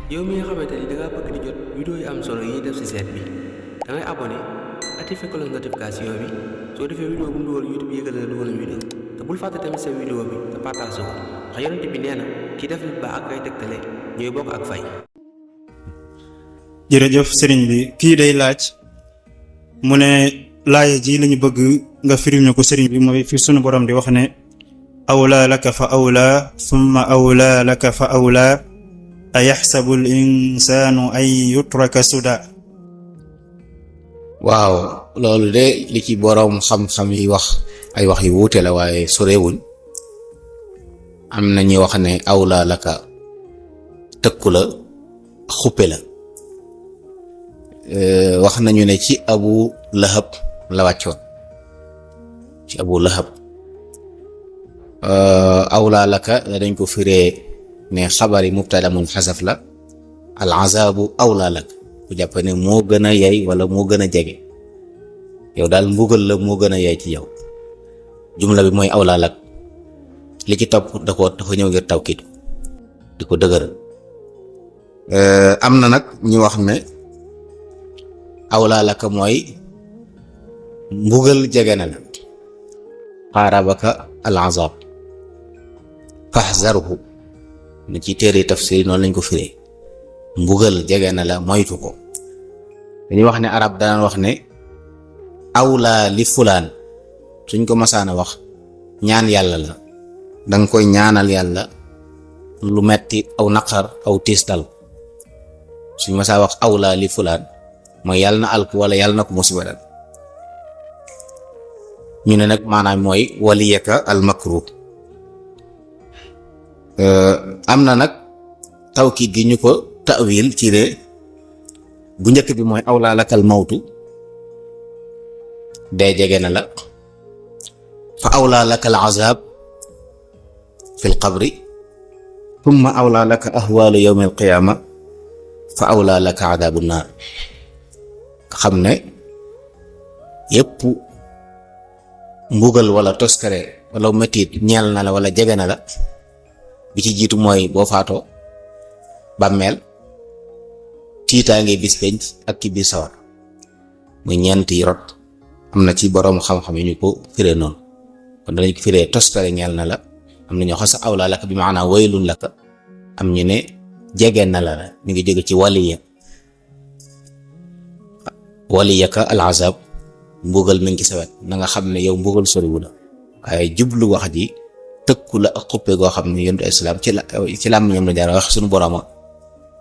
yow mi nga xamante ni da ngaa bëgg di jot vidéo yi am solo yi ñuy def ci chaîne bi da ngay abonné activé cloche notification bi soo defee vidéo bu mu dugal YouTube yëgal na dugal vidéo te bul fàtte tamit sa vidéo bi te partage ko ndax yonent bi nee na ki def lu baax ak ay tegtale ñooy bokk ak fay. jërëjëf sëriñ bi kii day laaj mu ne laaya ji lañu bëgg nga firil ñu ko sëriñ bi mooy fi sunu borom di wax ne awlaa laka fa awlaa thumma awlaa laka fa awlaa ayaxsabu al insaanu an yutraka suda. waaw loolu de li ci boroom xam-xam yi wax ay wax yu wuute la waaye sorewuñ. am na ñuy wax ne awlaa laka tëkku la xuppe la. wax nañu ne ci abu lahab la wàccoon ci abu lahab. awlaa laka dañ ko firee ne xabari mubtada munxasaf la al azaabu awlaa laka ku jàpp ne moo gën a yey wala moo gën a jege yow daal mbugal la moo gën a yey ci yow. jumla bi mooy awlaa lak li ci topp dafa ñëw ngir tawkiit di ko dëgëral. am na nag ñu wax ne awlaa laka mooy mbugal jege na la xaarabaka al azab fahzarhu na ci téere tafsir noonu lañ ko firee mbugal jege na la moytu ko. dañuy wax ne arab daan wax ne awlaa li fulaan suñ ko masaana wax ñaan yàlla la danga koy ñaanal yàlla lu metti aw naqar aw tiis dal suñ masaa wax awlaa li fulaan mooy yàlla na alku wala yàlla na ko musiba dal. ñu ne nag maanaam mooy waliyaka al makruh. am na nag tawkiid gi ñu ko ta'wil ci ne bu njëkk bi mooy awlaa lakal mawtu dee jege na la fa awlaa lakal azab fil qabri thumma awlaa laka ahwaalu yawmil qiyaama fa awlaa laka adaabu naar. xam ne yépp mbugal wala toskare wala metit ñeel na la wala jege na la bi ci jiitu mooy boo faatoo bàmmeel tiitaange bis penc ak ci biir sawar muy ñeent yi rot. am na ci boroom xam-xam yi ñu ko firee noonu kon danañ ko firee toskare ñeel na la am na ñoo xasa awlaa laka bi maanaam waylun laka am ñu ne jege na la mi ngi jóge ci waliyaka al azab mbugal mi ngi ci sawet na nga xam ne yow mbugal soriwu la waaye jublu wax ji tëkku la ak xuppe goo xam ne yonent islaam ci làmm ñoom la jaar wax suñu borooma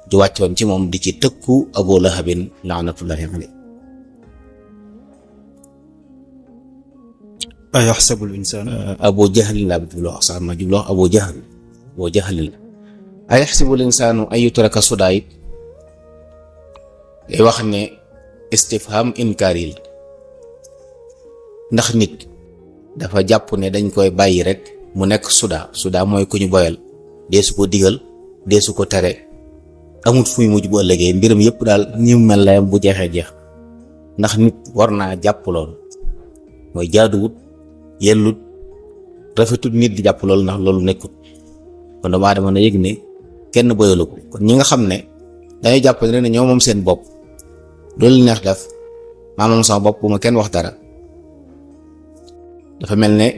di wàccoon ci moom di ci tëkku abu lahabin laanatullahi alayhi. ayaxsabu al insaan abu jahlin laa jublu wax sax ma jublu wax abu jahlin la ayaxsabu al insaanu an yutraka sudaa it day wax ne istifham inkaari la ndax nit dafa jàpp ne dañ koy bàyyi rek mu nekk sudaa mooy ku ñu boyal deesu ko digal deesu ko tere amut fuy mujj bu ëllëgee mbiram yépp daal ni mu mel layam bu jeexee jeex ndax nit war naa jàpp loolu mooy jaaduwut yellut rafetut nit di jàpp loolu ndax loolu nekkut kon dama dama na yëg ne kenn boyalu ko kon ñi nga xam ne dañuy jàpp ne ñoo moom seen bopp loolu neex def maa moom sama bopp bu ma kenn wax dara dafa mel ne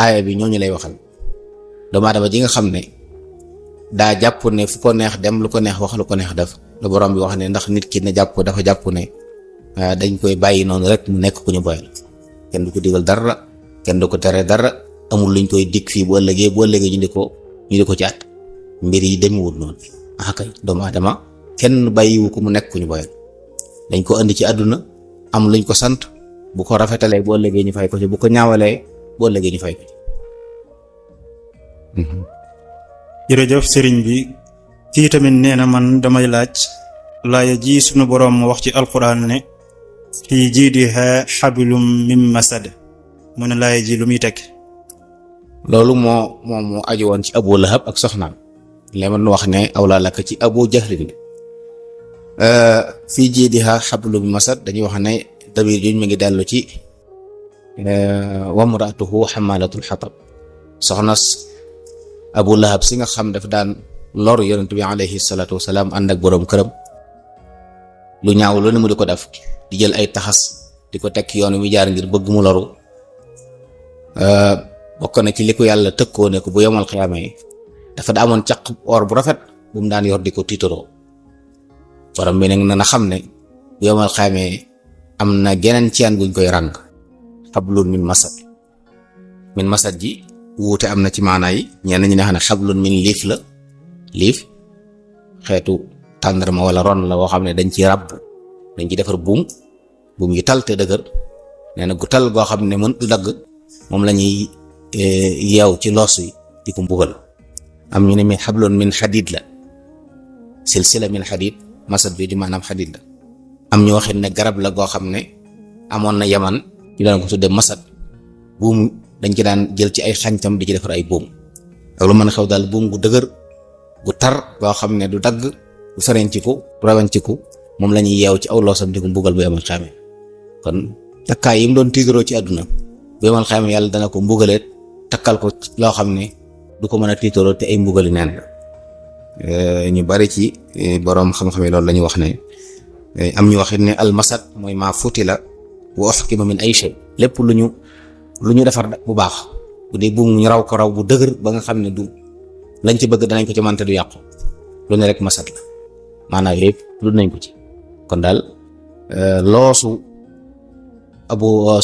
aaya bi ñooñu lay waxal doomu aadama ji nga xam ne daa jàpp ne fu ko neex dem lu ko neex wax lu ko neex def lu borom bi wax ne ndax nit ki ne dafa jàpp ne dañ koy bàyyi noonu rek mu nekk ku ñu boyal kenn du ko digal dara kenn du ko tere dara amul luñ koy dig fii bu ëllëgee ñu di ko ci at mbir yi demewul noonu kay doomu aadama kenn bàyyiwu ko mu nekk ku ñu boyal dañ ko andi ci àdduna am luñ ko sant bu ko rafetalee bu ëllëgee ñu fay ko ci bu ko ñaawalee bu ëllëgee ñu fay ko ci. jërëjëf sëriñ bi kii tamit nee na man damay laaj laaya ji sunu boroom wax ci alquran ne fii jiidiha xablum min masad mu ne laaya ji lu muy tekk. loolu moo aju woon ci abu lahab ak soxnaam leman wax ne awlaa laka ci abu jahlin fii jiidiha xablum min masad dañuy wax ne damir juñ mi ngi dellu ci wamraatuhu xamalatul xatab soxnas Abu Lahab si nga xam daf daan lor yonent bi alayhi salaatu wasalaam ànd ak boroom këram lu ñaaw lu ne mu di ko def di jël ay taxas di ko tekk yoon wi jaar ngir bëgg mu loru bokk na ci li ko yàlla tëkkoo ne ko bu yomal xiyaamee dafa da amoon caq or bu rafet bu mu daan yor di ko tiitaroo borom bi nag na xam ne bu yomal xiyaamee am na geneen ceen guñ koy ràng xablun min masad ji wuute am na ci maanaa yi ñenn ñi ne xam ne xablun min liif la liif xeetu tàndarma wala ron la woo xam ne dañ ci ràbb dañ ci defar buum yi tal te dëgër nee na gu tal goo xam ne mën du dagg moom la ñuy yeew ci loos yi di ko mbugal am ñu ne mi xablun min xadid la silsila min xadid masad bi di maanaam xadid la am ñu waxit ne garab la goo xam ne amoon na yaman ñu daan ko tudde masad buum dañ ci daan jël ci ay xañtam di ci defar ay buum ak lu mën a xew daal buum gu dëgër gu tar goo xam ne du dagg du ferenciku du rawanciku moom la ñuy yeew ci aw loosam di ko mbugal bu yamal xaame kon takkaay yi mu doon tiitaroo ci àdduna bu yamal xaame yàlla dana ko mbugaleet takkal ko loo xam ne du ko mën a tiitaroo te ay mbugali neen la ñu bari ci boroom xam-xam yi loolu la ñu wax ne am ñu waxit ne almasad mooy maa futi la wa uhkima min ay shay lépp lu ñu defar bu baax bu dee buum ñu raw ko raw bu dëgër ba nga xam ne du lañ ci bëgg danañ ko ci mante du yàqu lu ne rek masad la maanaam yëpp lu nañ ko ci kon daal loosu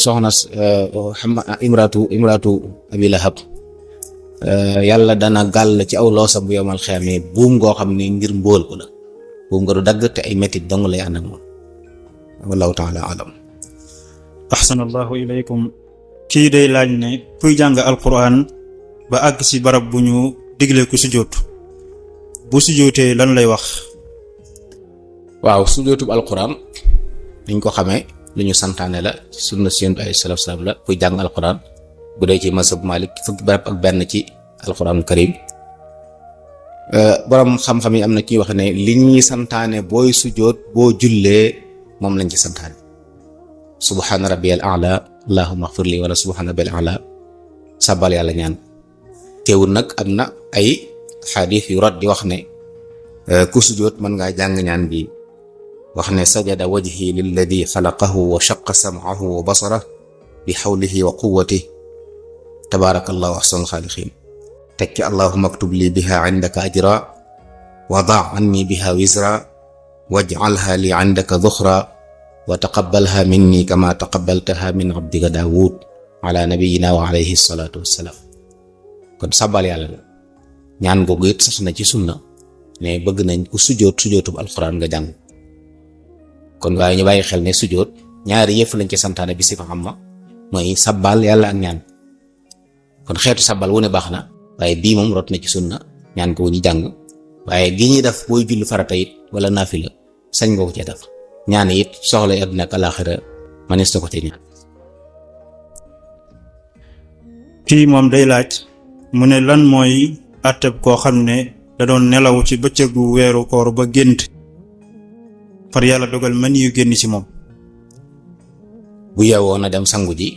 soxna imratu abi lahab yàlla dana gàll ci aw loosam bu yomal xeamee buum ngoo xam ne ngir mbóol ko la buum nga du dagg te ay métit dong lay ànd ak moom wallahu taala alam. ahsanallahu ilaykum. kii day laaj ne kuy jàng alquran ba àgg ci barab bu ñu digle ku sujjóot bu sujjóotee lan lay wax. waaw sujjóotub alquran niñ ko xamee lu ñu santaane la sunna si yonent bi alayhi salaatu wa salaam la kuy jàng alquran bu dee ci mazhab Malik fukki barab ak benn ci alquran karim borom xam-xam yi am na ciy wax ne li ñuy santaane booy sujjóot boo jullee moom lañ ci santaane subhaana rabbiyal a'la allahumma ighfir li wala subhaana rabbiyal a'la sàbbal yàlla ñaan teewul nag am na ay xadiis yu rot di wax ne ku sujjóot mën ngaa jàng ñaan bi wax ne sajada wajhi lilladi xalaqahu wa shaqqa sam'ahu wa basarahu bi hawlihi wa quwwatihi tabaarakallahu ahsanul xaaliqiin tekki allahumma aktub li biha indaka ajra wa da' anni biha wizra waj'alha li indaka dhukhra wa taqabbalha minni kama taqabbaltaha min abdika daawud ala nabiyyina wa alayhi salaatu wassalaam kon sàbbal yàlla la ñaan googu it sax na ci sunna ne bëgg nañ ku sujjóotub alxuraan nga jàng kon waaye ñu bàyyi xel ne sujjóot ñaari yëf lañ ci santaane bi si fa xam ma mooy sàbbal yàlla ak ñaan kon xeetu sàbbal wu ne baax na waaye bii moom rot na ci sunna ñaan ko ñu jàng waaye gi ñuy def booy julli farata it wala naafila sañ nga ko cee def ñaan it soxla àdduna ak alaaxira manees na ko ci ñaan. kii moom day laaj mu ne lan mooy àtteb koo xam ne da doon nelaw ci bëccëgu weeru koor ba gént far yàlla dogal mën yu génn ci moom. bu yeewoo na dem sangu ji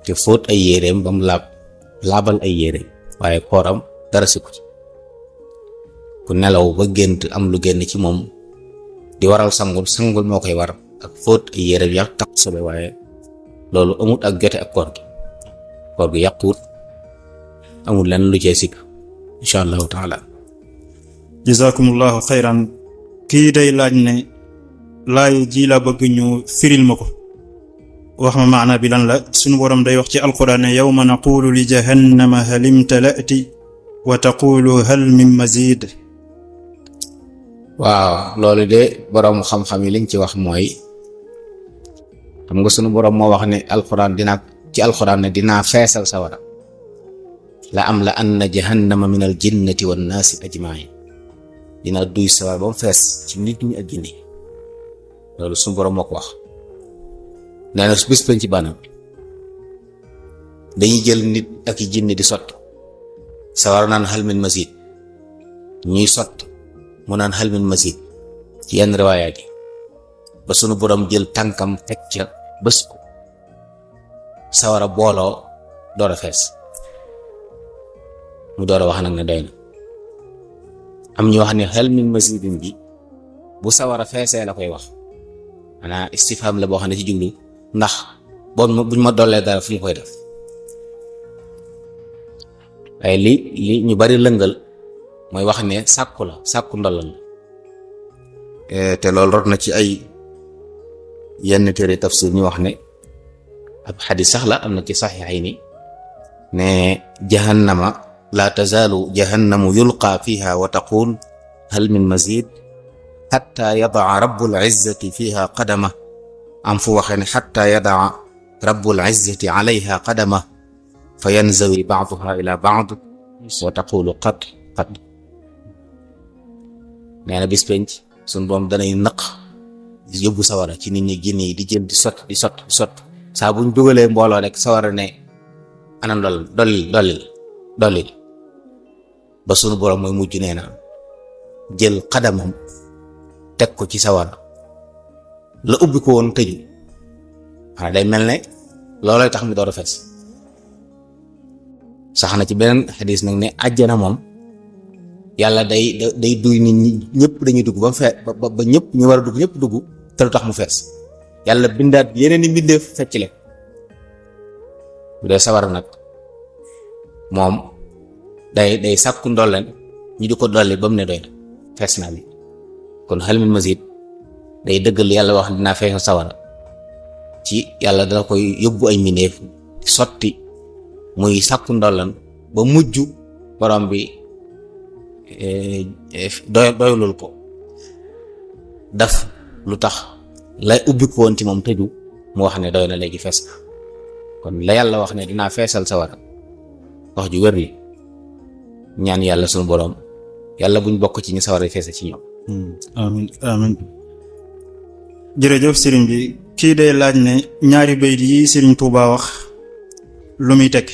te fóot ay yéreem ba mu laabal ay yéreem waaye kooram dara si ko ci ku nelaw ba gént am lu génn ci moom di waral sangul moo koy war ak fóot ay yéreem yàq tax sobe waaye loolu amut ak jote ak koor gi yàquwut amul lenn lu cee sikk insha allahu taala. jazakumullahu xayran. kii day laaj ne laay ji la bëgg ñu firil ma ko wax ma maana bi lan la. suñu borom day wax ci alquran ne yawma naqulu li jahannama hal imtala'ti wa taqulu hal min mazid. waaw loolu de borom xam-xam yi liñ ci wax mooy xam nga sunu borom moo wax ne alquran ne dinaa feesal sawara la am la anna jahannama min al jinnati wan naasi ajmain dina duy sawar ba mu fees ci nit ñi ak jinne loolu suñu borom moo ko wax nee na bis penc ci bànnam dañuy jël nit ak i jinne di sotti sawar naan hal min mazid ñuy sotti mu naan hal min mazid ci yenn riwaayaat yi ba sunu borom jël tànkam teg ca bés ko sawara booloo door a fees mu door a wax nag ne doy na am ñu wax ne hal min mazidin bi bu sawara feesee la koy wax maanaam istifham la boo xam ne ci jublu ndax buñ ma dollee dara fu ñu koy def waaye li ñu bari lëngal mooy wax ne sàkku ndollal la te loolu rot na ci ay yenn téere tafsir ñu wax ne ab xadis sax la am na ci saxiixayni ne jahannama la tazaalu jahannamu yulqa fiha wa taqul hal min mazid xatta yadaa rabbul izzati fiha qadama am fu waxee ne xatta yadaa rabbul izzati alayha qadama fa yanzawi baaduha ila baad wa taqulu qad nee na bis penc suñ boom danay naq yóbbu sawara ci nit ñi génne yi di jël di sot saa buñ dugalee mbooloo rek sawara ne ana dollil ba sunu borom mooy mujj nee na jël xadamam teg ko ci sawara la ubbi ko woon tëju xanaa day mel ne loolooy tax mi door a fees sax na ci beneen xadis nag ne àjjana moom yàlla day duy nit ñi ñëpp dañuy dugg ba mu fees ba ñëpp ñu war a dugg ñëpp dugg te lu tax mu fees yàlla bindaat yeneen i mbindeef fecc leen bu dee sawara nag moom day sàkku ndolleen ñu di ko dolli ba mu ne doy na fees naa bi kon hal min mazid day dëggal yàlla wax dinaa feesal sawara ci yàlla dana koy yóbbu ay mbindeef sotti muy sàkku ndolleen ba mujj borom bi doylul ko daf lu tax lay ubbi ko woon ci moom tëju mu wax ne doy na léegi fees na kon la yàlla wax ne dinaa feesal sawara wax ju wér li ñaan yàlla sunu boroom yàlla buñ bokk ci ñu sawara feese ci ñoom amin jërëjëf sëriñ bi kii day laaj ne ñaari bayt yi sëriñ Tuubaa wax lu muy tekk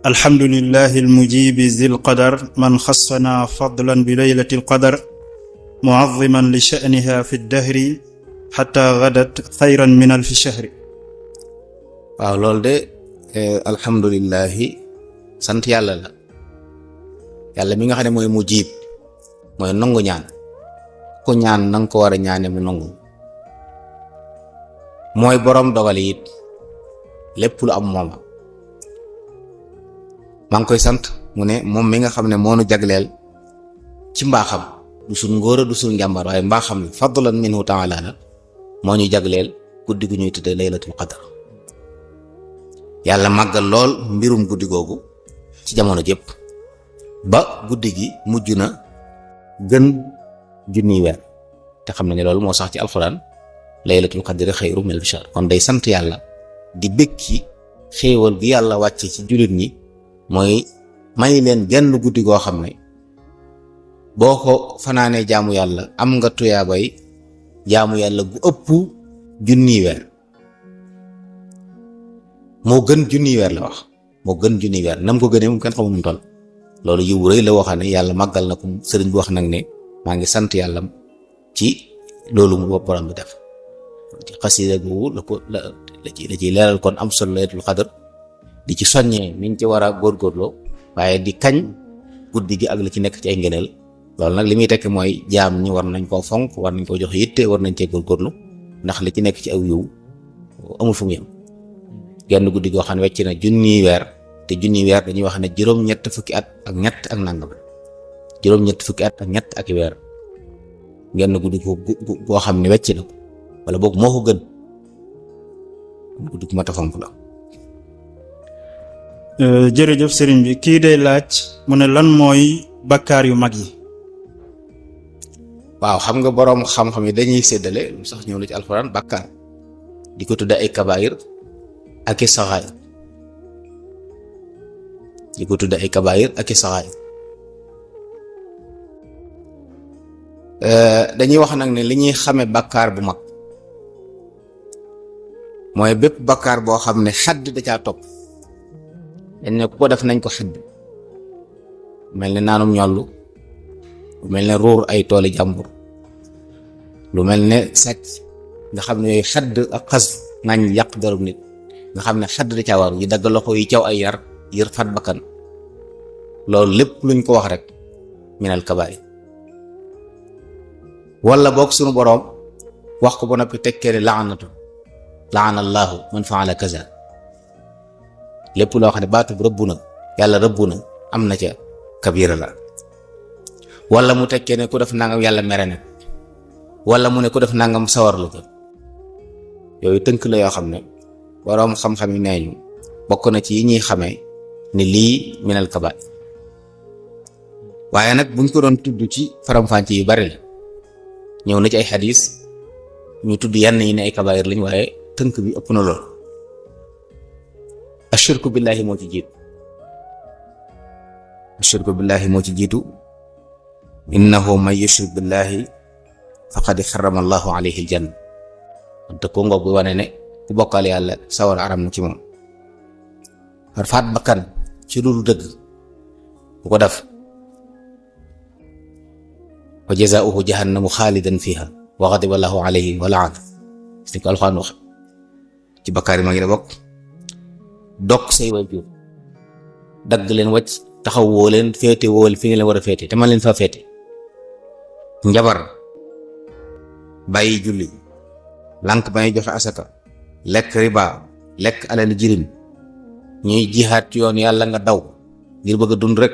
alhamdulillahi almujibi zil qadar man xassana fadlan bi laylati alqadar muazziman li sha'niha fi ddahri xatta gadat xayran min alfi shahri. waaw loolu de alhamdulillahi sant yàlla la yàlla mi nga xam ne mooy mujib mooy nangu ñaan ku ñaan nanga ko war a ñaane mu nangu mooy boroom dogal it lépp lu am mooma maa ngi koy sant mu ne moom mi nga xam ne moo nu jagleel ci mbaaxam du suñ ngóora du suñ njàmbar waaye mbaaxam la fadlan minhu taala la moo ñu jagleel guddi gu ñuy tudde laylatul qadr yàlla màggal lool mbirum guddi googu ci jamono jëpp ba guddi gi mujj na gën junniy weer te xam nañu loolu moo sax ci alxuraan laylatul qadri xayru min alfi shahr kon day sant yàlla di bëgg ci xéewal gi yàlla wàcce ci jullit ñi mooy may leen genn guddi goo xam ne boo ko fanaanee jaamu yàlla am nga tuyaabay jaamu yàlla gu ëpp junniy weer moo gën junniy weer la wax moo gën junniy weer nam ko gënee mu kenn xamul mu toll loolu yiw rëy la waxam ne yàlla màggal na ko sëriñ bi wax nag ne maa ngi sant yàlla ci loolu mu borom bi def ci xasida googu la ciy leeral kon am solo laylatul qadr di ci soññee niñ ci war a góorgóorloo waaye di kañ guddi gi ak la ci nekk ci ay ngëneel loolu nag li muy tekk mooy jaam ñi war nañ koo fonk war nañ koo jox yitte war nañ cee góorgóorlu ndax li ci nekk ci aw yiw amul fu mu yem genn guddi goo xam ne wecc na junniy weer te junniy weer dañuy wax ne juróom-ñett fukki at ak ñett ak nangam juróom-ñett fukki at ak ñett ak weer genn guddi goo xam ne wecc na ko wala boog moo ko gën guddi gu mat a fonk la. jërëjëf sëriñ bi kii day laaj mu ne lan mooy bakkaar yu mag yi. waaw xam nga boroom xam-xam yi dañuy séddale lu sax ñëw la ci alxuraan bakkaar di ko tudde ay kabaayir ak i saxaayir di ko tudde ay kabaayir ak i saxaayir dañuy wax nag ne li ñuy xame bakkaar bu mag mooy bépp bakkaar boo xam ne xadd da caa topp dañ ne ku ko def nañ ko xadd mel ne naanum ñollu lu mel ne ruur ay tooli jàmbur lu mel ne sàcc nga xam ne yooyu xadd ak xas ngañ yàq darub nit nga xam ne xadd da caa waru yi dagg loxo yi caw ay yar yër fat bakkan loolu lépp luñ ko wax rek min al kabaa'ir wala boog sunu boroom wax ko ba noppi tekkee ne laana allahu man faala kaza lépp loo xam ne baatu rëbb na yàlla rëbb na am na ca kabira la wala mu tekkee ne ku def nangam yàlla mere na wala mu ne ku def nangam sawar lu ko yooyu tënk la yoo xam ne boroom xam-xam yi nee ñu bokk na ci yi ñuy xamee ni lii minal kabaa'ir waaye nag buñ ko doon tudd ci faram-fàcce yu bari la ñëw na ci ay xadis ñu tudd yenn yi ne ay kabaa'ir lañ waaye tënk bi ëpp na lool ashirku billahi moo ci jiitu ashirku billahi moo ci jiitu innahu man yushrik billahi faqad xarama allahu alayhi aljanna te ko ngoog bi wane ne ku bokkal yàlla sawar aram na ci moom xar faat bakkan ci lu dëgg bu ko def wa jazaa'uhu jahannamu xaalidan fiha wa ghadiba allahu alayhi wa la'ana si ko alxuraan wax ci bakkaar yi ma ngi ne bokk dokk say waajur dagg leen wacc taxaw woo leen féete woo fi nga leen war a féete te man leen fa féete njabar bàyyi julli lànk ba ñuy joxe asaka lekk riba lekk alal jirim ñuy jihaat ci yoon yàlla nga daw ngir bëgg a dund rek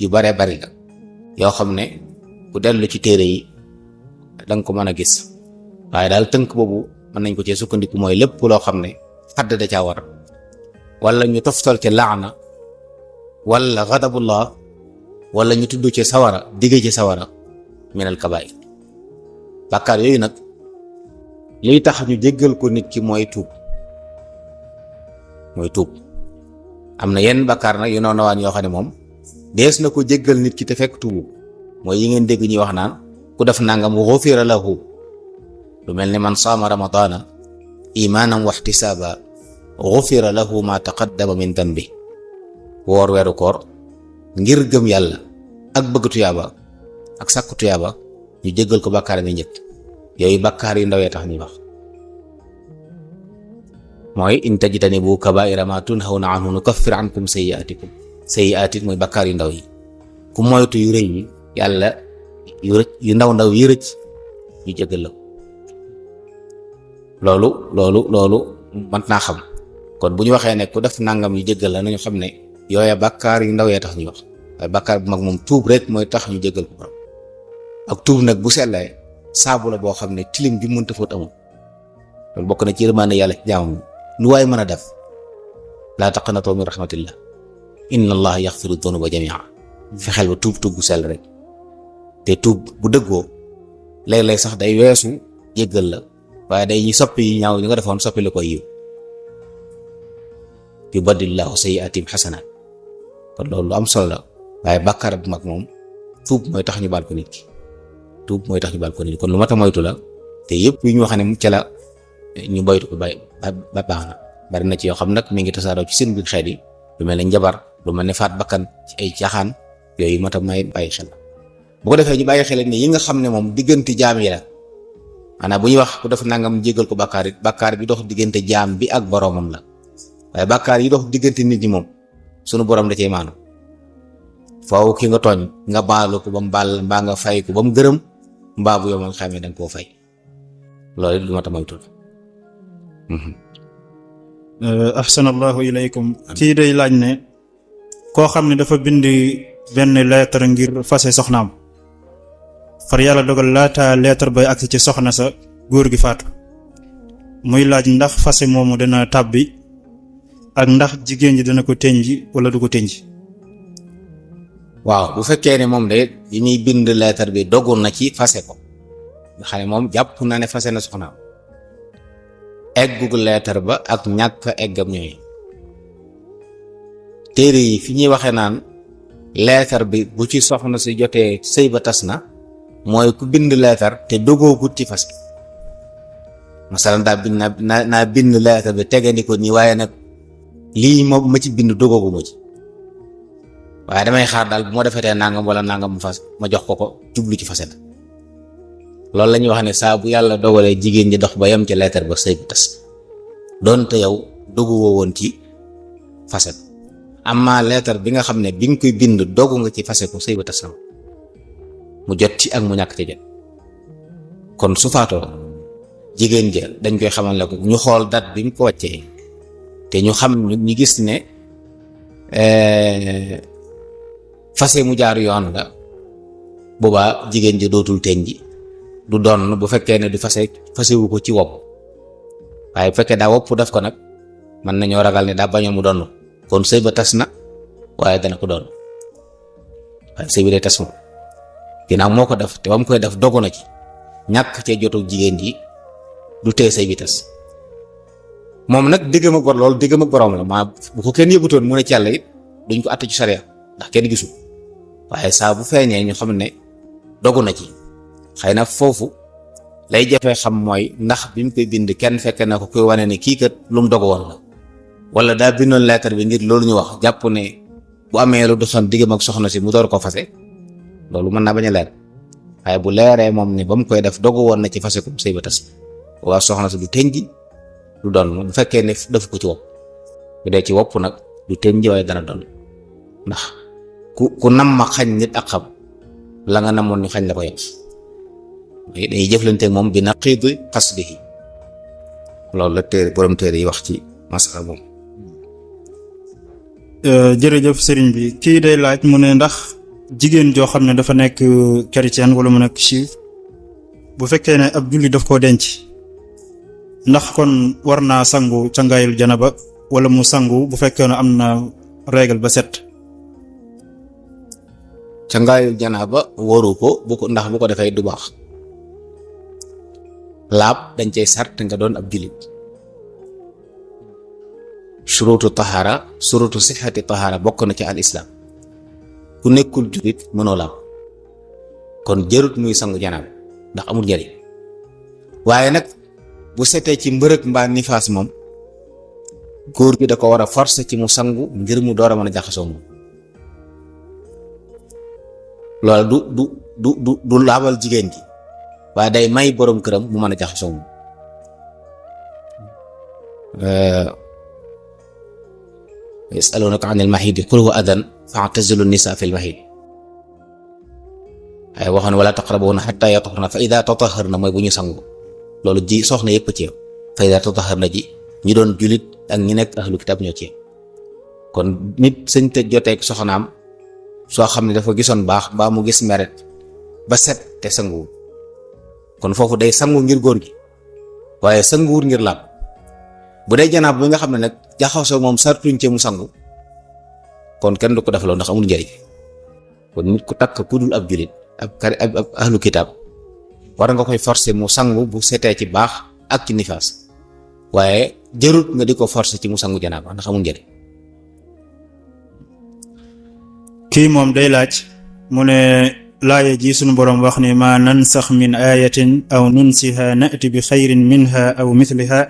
yu baree bari la yoo xam ne ku dellu ci téere yi danga ko mën a gis waaye daal tënk boobu mën nañ ko cee sukkandiku mooy lépp loo xam ne xadd da caa war wala ñu toftal ci laana wala ghadabullah wala ñu tudd ci sawara digge ci sawara minal kabaa'ir bàkkaar yooyu nag liy tax ñu jéggal ko nit ki mooy tuub am na yenn bàkkaar nag yu noonu waan yoo xam ne moom dees na ko jéggal nit ki te fekk tuubu mooy yi ngeen dégg ñuy wax naan ku def nangam ghufira lahu lu mel ni man saama ramadana imanan wa ihtisaba ghufira lahu ma taqaddama min dambi woor weeru koor ngir gëm yàlla ak bëgg tuyaaba ak sàkku tuyaaba ñu jéggal ko bàkkaar mi njëkk yooyu bàkkaar yu ndawee tax ñuy wax mooy in tajtanibu kabaa'ira ma tunhawna anhu nukaffir ankum sayyi'atikum sayyi'atit mooy bàkkaar yu ndaw yi ku moytu yu rëy yi yàlla yu ndaw yi rëcc ñu jéggal la loolu mat naa xam kon bu ñu waxee ne ku def nangam ñu jéggal la nañu xam ne yooya bàkkaar yu ndaw yee tax ñuy wax waaye bàkkaar bu mag moom tuub rek mooy tax ñu jéggal ko borom ak tuub nag bu sellee saabu la boo xam ne tilim bi mënta fóot amul loolu bokk na ci yërmande yàlla ci jaamam lu waay mën a def laa taqnatu min rahmatillah inna allaha yaxfiru dunuba jamia fexeel ba tuub bu sell rek te tuub bu dëggoo léeg-léeg sax day weesu jéggal la waaye day ñu soppi yu ñaaw yi nga defoon soppi la koy yiw yubaddilillahu sayyi'atihim hasanat kon loolu lu am solo la waaye bàkkaar bu mag moom tuub mooy tax ñu baal ko nit ki kon lu mat a moytu la te yëpp yu ñu wax ne ca la ñu moytu ko ba baax na bari na ci yoo xam nag mi ngi tasaaroo ci seen biir xeet yi lu mel ne njabar lu mel ne faat bakkan ci ay caaxaan yooyu mat a may bàyyi xel bu ko defee ñu bàyyi xel ne yi nga xam ne moom diggante jaam yi la maanaam bu ñuy wax ku def nangam jéggal ko bàkkaar bi dox diggante jaam bi ak boroomam la waaye bàkkaar yi dox diggante nit ñi moom sunu boroom da cee maanu faaw ki nga tooñ nga baalu ko ba mu baal mbaa nga fay ko ba mu gërëm mbaa bu yow ma nga xamee danga koo fay loolu it lu ma ta moytul. ahsanallahu ilaykum kii day laaj ne koo xam ne dafa bind benn lettre ngir fase soxnaam far yàlla dogal laata lettre bay agsi ci soxna sa góor gi faatu muy laaj ndax fase moomu dana tàbbi ak ndax jigéen ji dana ko tënji wala du ko tënji. waaw bu fekkee ne moom de yi ñuy bind lettre bi dogoon na ci fase ko nga xam ne moom jàpp na ne fase na soxnaam eggug lettre ba ak ñàkk eggam ñooy téere yi fi ñuy waxee naan lettre bi bu ci soxna si jotee sëy ba tas na mooy ku bind lettre te dogoogut ci fase masalan daa bind naa bind lettre bi tegandi ko nii waaye nag lii moom ma ci bind dogoogu ma ci waaye damay xaar daal bu ma defetee nangam wala nangam mu fas ma jox ko jublu ci fase na loolu la ñuy wax ne saa bu yàlla dogalee jigéen ñi dox ba yem ci lettre ba sëy bi tas doonte yow dogu woo woon ci fase amma lettre bi nga xam ne bi nga koy bind dogu nga ci fase ko sëy ba tas na mu jot ci ak mu ñàkk ci jot kon su faatoo jigéen ja dañ koy xamal la ko ñu xool date bi mu ko wàccee te ñu xam ñu gis ne fase mu jaar yoon la boobaa jigéen ja dootul tenji du doon bu fekkee ne du fasewu ko ci wopp waaye bu fekkee daa wopp def ko nag mën nañoo ragal ne daa bañoon mu doon kon sëy ba tas na waaye dana ko doon waaye sëy bi day tas moom ginnaaw moo ko def te ba mu koy def dogu na ci ñàkk cee jotu jigéen ji du tee sëy bi tas moom nag diggam ak bor loolu diggam ak borom la maa bu ko kenn yëgutoon mu ne ci yàlla it duñ ko àtte ci sariya ndax kenn gisul waaye saa bu feeñee ñu xam ne dogu na ci xëy na foofu lay jafee xam mooy ndax bi mu koy bind kenn fekk na ko koy wane ne kii kat lu mu dogu woon la wala daa bindoon lettre bi ngir loolu ñu wax jàpp ne bu amee lu doxoon diggam ak soxna si mu door ko fase loolu mën naa bañ a leer waaye bu leeree moom ne ba mu koy def dogu woon na ci fase ko sëy ba tas waa soxna si du tënji du doon bu fekkee ne def ko ci wopp bu dee ci wopp nag du tënji waaye dana doon ndax ku nam ma xañ nit ak xam la nga namoon ñu xañ la ko yem dañuy jëflanteeg moom bi naqiidi qasdihi loolu la téere borom téere yi wax ci masala moom. jërëjëf sëriñ bi kii day laaj mu ne ndax jigéen joo xam ne dafa nekk chrétien wala mu nekk juif bu fekkee ne ab julli daf koo denc ndax kon war naa sangu cangaayul janaba wala mu sangu bu fekkee ne am na règle ba set. cangaayul janaba waru ko ndax bu ko defee du baax laab dañ cay sart nga doon ab jullit surutu tahaara surutu sixati tahaara bokk na ci al islam ku nekkul jullit mënoo laab kon jërut muy sangu janaba ndax amul njariñ waaye nag bu setee ci mbërëg mbaa nifaas moom góor gi da ko war a forcer ci mu sangu ngir mu door a mën a jaxasoo moom loolu du laabal jigéen ji waaye day may boroom këram mu mën a jaxasoo moom yasalunaka anil mahidi qul huwa adan fa'tazilu nisa fil mahid ay waxoon wala taqrabuhunna hatta yatahharna fa idha tatahharna mooy bu ñu sangu loolu ji soxna yëpp ci fa idha tatahharna ji ñi doon julit ak ñi nekk ahlu kitab ñoo ci kon nit sëñ te joteeg soxnaam soo xam ne dafa gisoon baax mbaa mu gis meret ba set te sanguwul kon foofu day sangu ngir góor gi waaye sanguwul ngir laab bu dee janaab bi nga xam ne nag jaxasoo moom sartuñ ci mu sangu kon kenn du ko def loolu ndax amul njëriñ kon nit ku takk ku dul ab julit ab ahlu kitab war nga koy forcer mu sangu bu setee ci baax ak ci nifaas waaye jarut nga di ko forcer ci mu sangu janaaba ndax amul njëriñ. kii moom day laaj mu ne laaya ji sunu boroom wax ne ma nansax min ayatin aw nunsiha nati bi xayrin minha aw mithliha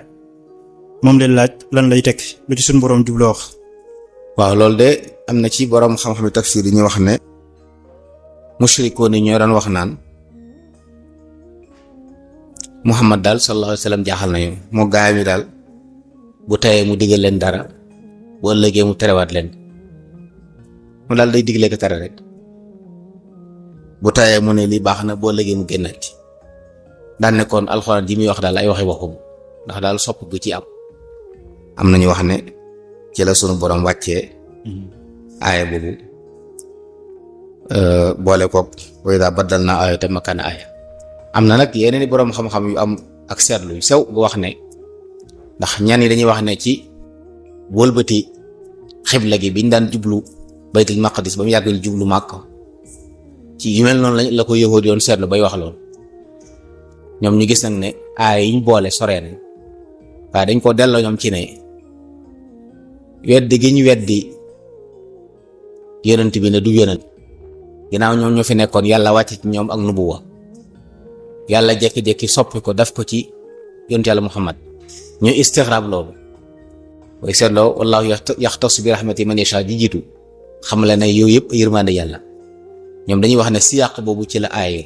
moom leen laaj lan lay teg lu ci sunu boroom jubloo wax. waaw loolu de am na ci boroom xam-xam tafsir yi ñu wax ne mushrikoon yi ñoo daan wax naan Muhammad daal sallallahu alayhi wa sallam jaaxal nañu moo gaay mi daal bu tayee mu digal leen dara bu ëllëgee mu terewaat leen mu daal day digle ko tere rek bu tayee mu ne lii baax na bu ëllëgee mu génnaat daan ne kon alxuraan ji muy wax daal ay waxi waxum ndax daal sopp gu ci am nañu wax ne ci la sunu borom wàccee aaya boobu boole koog wa idaa baddalnaa aayatan makaana aaya am na nag yeneen i boroom xam-xam yu am ak seetlu yu sew bu wax ne ndax ñan yi dañuy wax ne ci wëlbati xibla gi biñ daan jublu baytul maqdis ba mu yàgg ñu jublu màkk ci yu mel noonu la ko yëhood yoon seetlu bay wax loolu ñoom ñu gis nag ne aaya yiñ boole soree nañ waaye dañ ko delloo ñoom ci ne weddi gi ñu weddi yonent bi ne du yonent ginnaaw ñoom ñoo fi nekkoon yàlla wàcce ci ñoom ak nubuwa yàlla jékki-jékki soppi ko daf ko ci yonent yàlla Muhammad ñu istixraab loolu way seetloo wallahu yaxtassu bi rahmati man yasha ji jiitu xam la ne yooyu yëpp yërmande yàlla ñoom dañuy wax ne siyaq boobu ci la aaya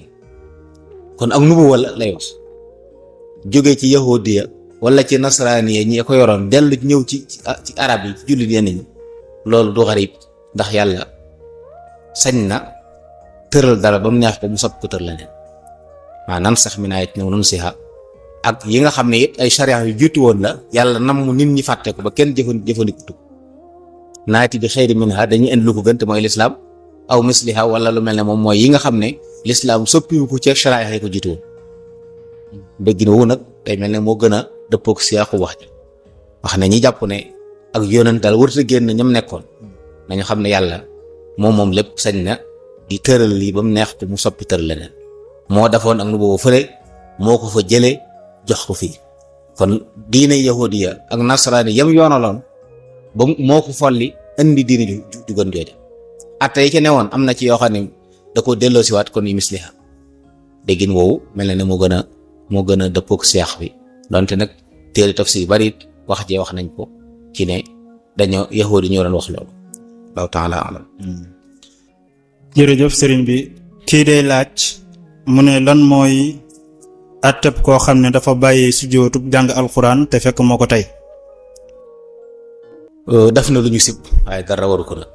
kon ak nubuwa lay wax jóge ci yahudiya wala ci nasraaniya ñi ko yoroon dellu ñëw ci arab yi ci jullit yenn ñi loolu du xarib ndax yàlla sañ na tëral dara ba mu neex ko mu soppi ko tër leneen maanaam sax mi naa it ñëw nun siha ak yi nga xam ne it ay charia yu jiitu woon la yàlla nam mu nit ñi fàtte ko ba kenn jëfandikatu naati bi xayri minha dañuy indi lu ko gën te mooy lislaam aw misliha wala lu mel ne moom mooy yi nga xam ne lislaam soppiwu ko ci charia yi ko jiitu woon dëggin wu nag day mel ne moo gën a dëppook siyaaxu wax ji wax ne ñi jàpp ne ak yonent daal warut a génn ñam nekkoon nañu xam ne yàlla moom lépp sañ na di tëral lii ba mu neex te mu soppi tëral leneen moo defoon ak nu boobu fële moo ko fa jëlee jox ko fii kon diine yahudiya ak nasaraani yam yoonaloon ba moo ko folli indi diine ju gën jooja atte yi ci newoon am na ci yoo xam ne da ko delloo siwaat kon yu misliha déggin woowu mel na ne moo gën a dëppook seex bi donte nag téere tafsir bari wax jee wax nañ ko ci ne dañoo yahudi ñoo doon wax loolu allahu taala alam jërëjëf sëriñ bi kii day laaj mu ne lan mooy atteb koo xam ne dafa bàyyi sujjóotub jàng alxuraan te fekk moo ko tey def na lu ñu sib waaye dara waru ko nag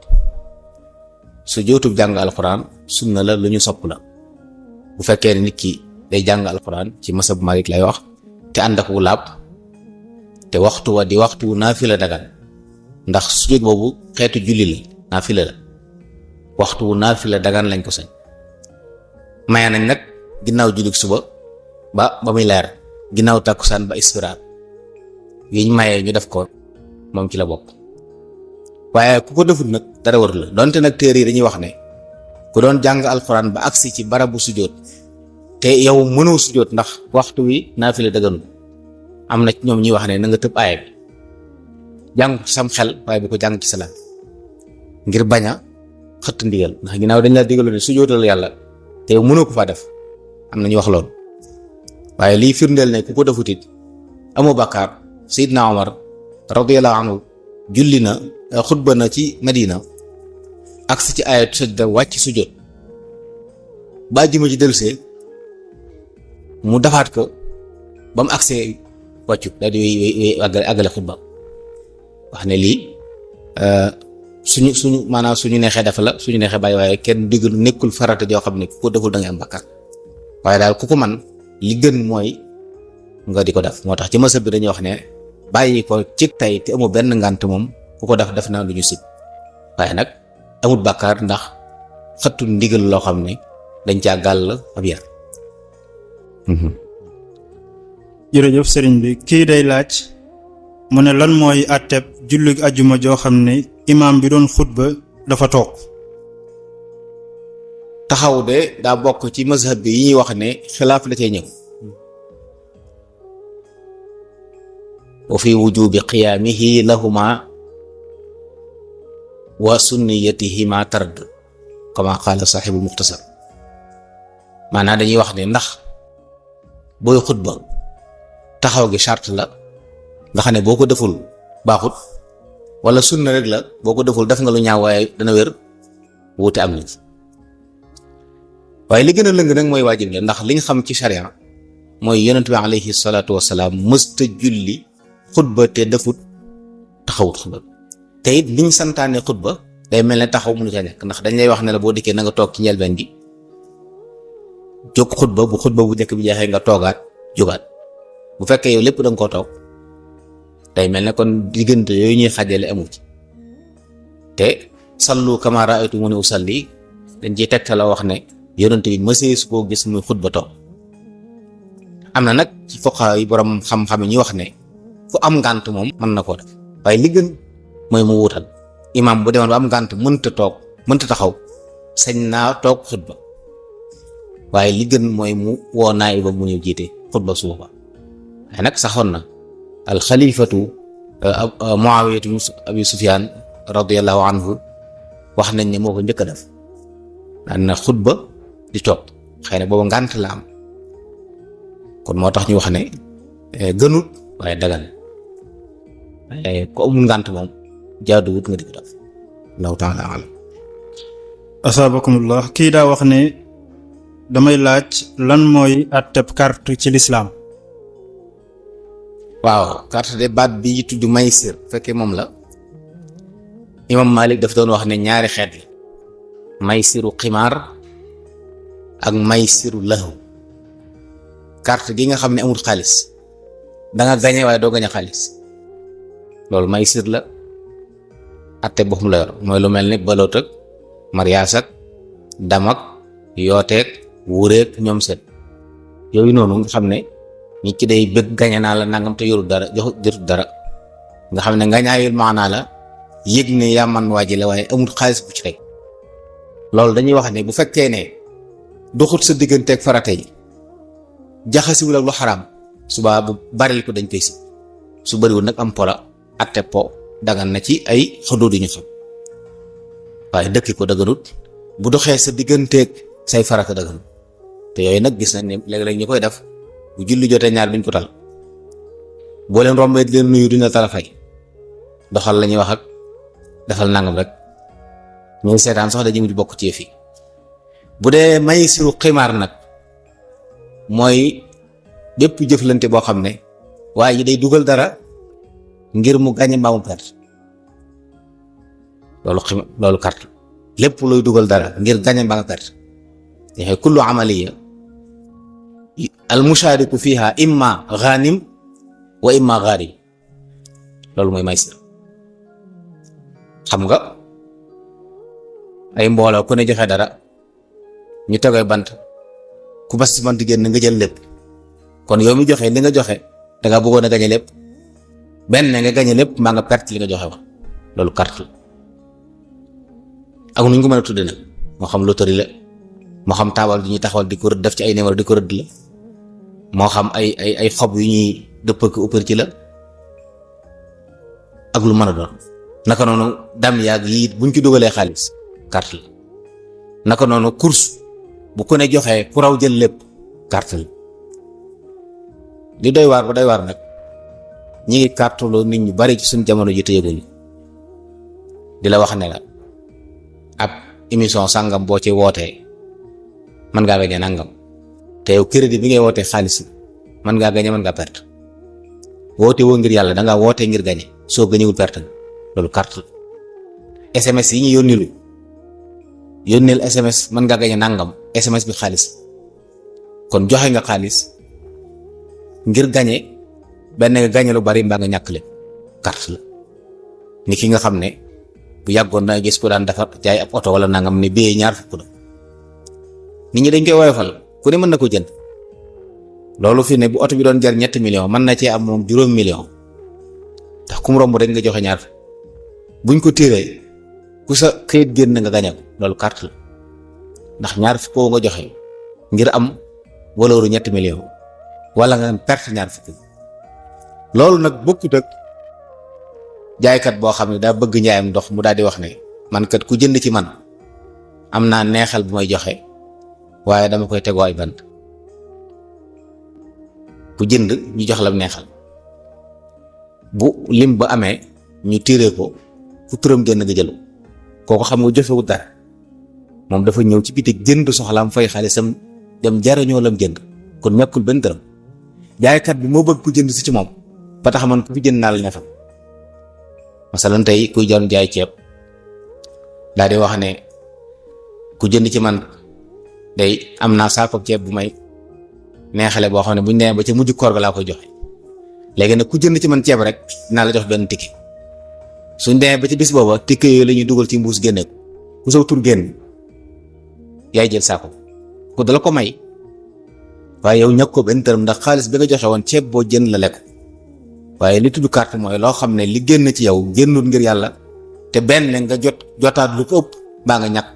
sujjóotub jàng alxuraan sunna la lu ñu sopp la bu fekkee ne nit ki day jàng alxuraan ci masab Malik lay wax te ànd ak wu laab te waxtu wa di waxtu naafila dagan ndax sujjóot boobu xeetu julli la naafila la waxtu wu naafila dagan lañ ko sañ maye nañ nag ginnaaw jullit suba ba muy leer ginnaaw tàkkusaan ba istiraat yiñ mayee ñu def ko moom ci la bokk waaye ku ko defut nag dara warul la donte nag téere yi dañuy wax ne ku doon jàng alxuraan ba agsi ci barabu sujjóot te yow mënoo sujjóot ndax waxtu wi naafila daganu am na ci ñoom ñuy wax ne na nga tëb aaya bi jàng ci sam xel waaye bu ko jàng ci salaat ngir bañ a xëtt ndigal ndax ginnaaw dañ la digaloon ne sujjóotal yàlla te yow mënoo ko faa def am na ñu wax loolu waaye lii firndeel ne ku ko defut it amoo bàkkaar Seydina Omar radiyallahu anhu julli na xutba na ci Madina agsi ci aayatu sajda wàcc sujjóot ba juma ci delsee mu defaat ko ba mu agsee wàccu daal di wéy àggale xutba wax ne lii suñu maanaam suñu neexee def la suñu neexee bàyyi waaye kenn diggal nekkul farata joo xam ne ku ko deful da ngay am bàkkaar waaye daal ku ko man li gën mooy nga di ko def moo tax ci masab bi dañuy wax ne bàyyi ko ci tey te amul benn ngànt moom ku ko def na lu ñu sib waaye nag amul bàkkaar ndax xëttu ndigal loo xam ne dañ caa gàll ab yar. jërëjëf sëriñ bi kii day laaj mu ne lan mooy àtteb julli ajjuma joo xam ne imaam bi doon xutba dafa toog. taxaw de daa bokk ci mazhab bi yi ñuy wax ne xilaaf la cay ñëw wa fi wujubi qiyaamihi lahuma wa sunniyatihima tard kama qaala saaxibu muxtasar maanaam dañuy wax ne ndax booy xutba taxaw gi charte la nga xam ne boo ko deful baaxut wala sunna rek la boo ko deful def nga lu ñaaw waaye dana wér wuute am na ci waaye li gën a lëng nag mooy waajib la ndax liñ xam ci sharia mooy yonent bi alayhi salaatu wasalaam mësta julli xutba te defut taxawut xutba te it liñ santaane xutba day mel ne taxaw mënu ca nekk ndax dañ lay wax ne la boo dikkee na nga toog ci njëlbeen gi jóg xutba bu njëkk bi jeexee nga toogaat jógaat bu fekkee yow lépp da nga koo toog day mel ne kon diggante yooyu ñuy xajale amu ci te sallu kama ra'aytumuni usalli dañ ciy tegtal la wax ne yonent bi mësee su koo gis muy xutba toog am na nag ci fuqaha yi borom xam-xam yi ñuy wax ne fu am ngànt moom mën na koo def waaye li gën mooy mu wuutal imaam bu demoon ba am ngànt mënta taxaw sañ naa toog xutba waaye li gën mooy mu woo naay ba mu ñëw jiite xutba suuba waaye nag saxoon na al xalifatu Muawiyatu Abi Sufyaan radiyallahu anhu wax nañ ne moo ko njëkk a def daan na xutba di toog xëy na booba ngànt la am kon moo tax ñu wax ne gënut waaye dagan waaye ku amul ngànt moom jaaduwut nga di ko def allahu taala alam. asaabakumullah kii daa wax ne damay laaj lan mooy atteb carte ci lislaam. waaw carte de baat bi tudd maysir fekkee moom la imam Malik daf doon wax ne ñaari xeet la maysiru ximaar ak maysiru lahu carte gi nga xam ne amul xaalis da nga gañe waaye doo gañe xaalis loolu maysir la atte boppam la yor mooy lu mel ni baloot ak mariage ak damak yooteeg wureeg ñoom seen yooyu noonu nga xam ne nit ki day bëgg gañe naa la nangam te yorul dara jotut dara nga xam ne ngañaayul maanaa la yëg ne yaa man waa ji la waaye amul xaalis bu ci teg loolu dañuy wax ne bu fekkee ne doxut sa digganteeg farata yi jaxasiwul ak lu xaraam subaa bu baril ko dañ koy si su bariwul nag am pola atte po dagan na ci ay xuduud yi ñu xam waaye dëkki ko daganut bu doxee sa digganteeg say farata daganut te yooyu nag gis nañ ne léeg-léeg ñu koy def bu julli jotee ñaar duñ ko tal boo leen rombee di leen nuyu duñ la tala fay doxal la ñuy wax ak defal nangam rek ñuy seetaan sax dañuy mujj bokk ci fii bu dee maysiru ximaar nag mooy bépp jëflante boo xam ne waaye day dugal dara ngir mu gañe mbaa mu perte loolu carte lépp looy dugal dara ngir gañe mbaa nga perte yaxee kullu amaliya al mushariku fiha imma ghanim wa imma gharib loolu mooy maysir xam nga ay mbooloo ku ne joxe dara ñu tegee bant ku bas ci bant génn nga jël lépp kon yow mi joxe li nga joxe da nga bëggoon a gañe lépp benn nga gañe lépp maa nga perte li nga joxe wax loolu carte la ak nu ñu ko mën a tudde nag moo xam loterie la moo xam taabal yu ñuy taxawal di ko rëdd def ci ay numéro di ko rëdd la moo xam ay xob yu ñuy dëpp ko uppër ci la ak lu mën a doon naka noonu dam yaag yii buñ ci dugalee xaalis carte la naka noonu course bu ko ne joxee ku raw jël lépp carte la li doy waar ba doy waar nag ñi ngi carteloo nit ñu bari ci suñ jamono ji te yëguñu di la wax ne la ab émission sàngam boo ci wootee mën ngaa gañe nangam te yow crédit bi ngay wootee xaalis mën ngaa gañe mën ngaa perte woote woo ngir yàlla dangaa wootee ngir gañe soo gañewul perte loolu carte la SMS yi ñu yónneel SMS mën ngaa gañe nangam SMS bi xaalis kon joxe nga xaalis ngir gañe benn nga gañe lu bari mbaa nga ñàkk leen carte la ni ki nga xam ne bu yàggoon na gis ko daan defar jaay ab oto wala nangam ne biyee ñaar fukk la nit ñi dañ koy woyofal ku ne mën na ko jënd loolu fi ne bu oto bi doon jar 3 millions mën na cee am moom 5 millions ndax ku mu romb rek nga joxe ñaar buñ ko téeree ku sa këyit génn nga gañe ko loolu carte la ndax ñaar fukk nga joxe ngir am valeur 3 millions wala nga perte ñaar fukk loolu nag bokkut ak jaaykat boo xam ne daa bëgg njaayam ndox mu daal di wax ne man kat ku jënd ci man am naa neexal bu may joxe waaye dama koy tegoo ay bant ku jënd ñu jox la neexal bu lim ba amee ñu tiré ko fu turam génn nga jëlu kooku xam nga jofewut dara moom dafa ñëw ci bitig jënd soxlaam fay xaalisam dem jariñoo lam jënd kon ñàkkul benn dërëm jaaykat bi moo bëgg ku jënd si ci moom ba tax man ku fi jënd naa la neexal masalan tey kuy doon jaay ceeb daal di wax ne ku jënd ci man day am naa saako ceeb bu may neexale boo xam ne buñ nee ba ca mujj koor ga laa koy joxe léegi nag ku jënd ci man ceeb rek dinaa la jox benn ticket suñ demee ba ci bis booba ticket yooyu la ñuy dugal ci mbuus génne ku saw tur génn yaay jël saako ku dala ko may waaye yow ñàkk ko benn dërëm ndax xaalis bi nga joxe woon ceeb boo jënd la lekk waaye li tudd carte mooy loo xam ne li génn ci yow génnul ngir yàlla te benn nga jotaat lu ko ëpp baa nga ñàkk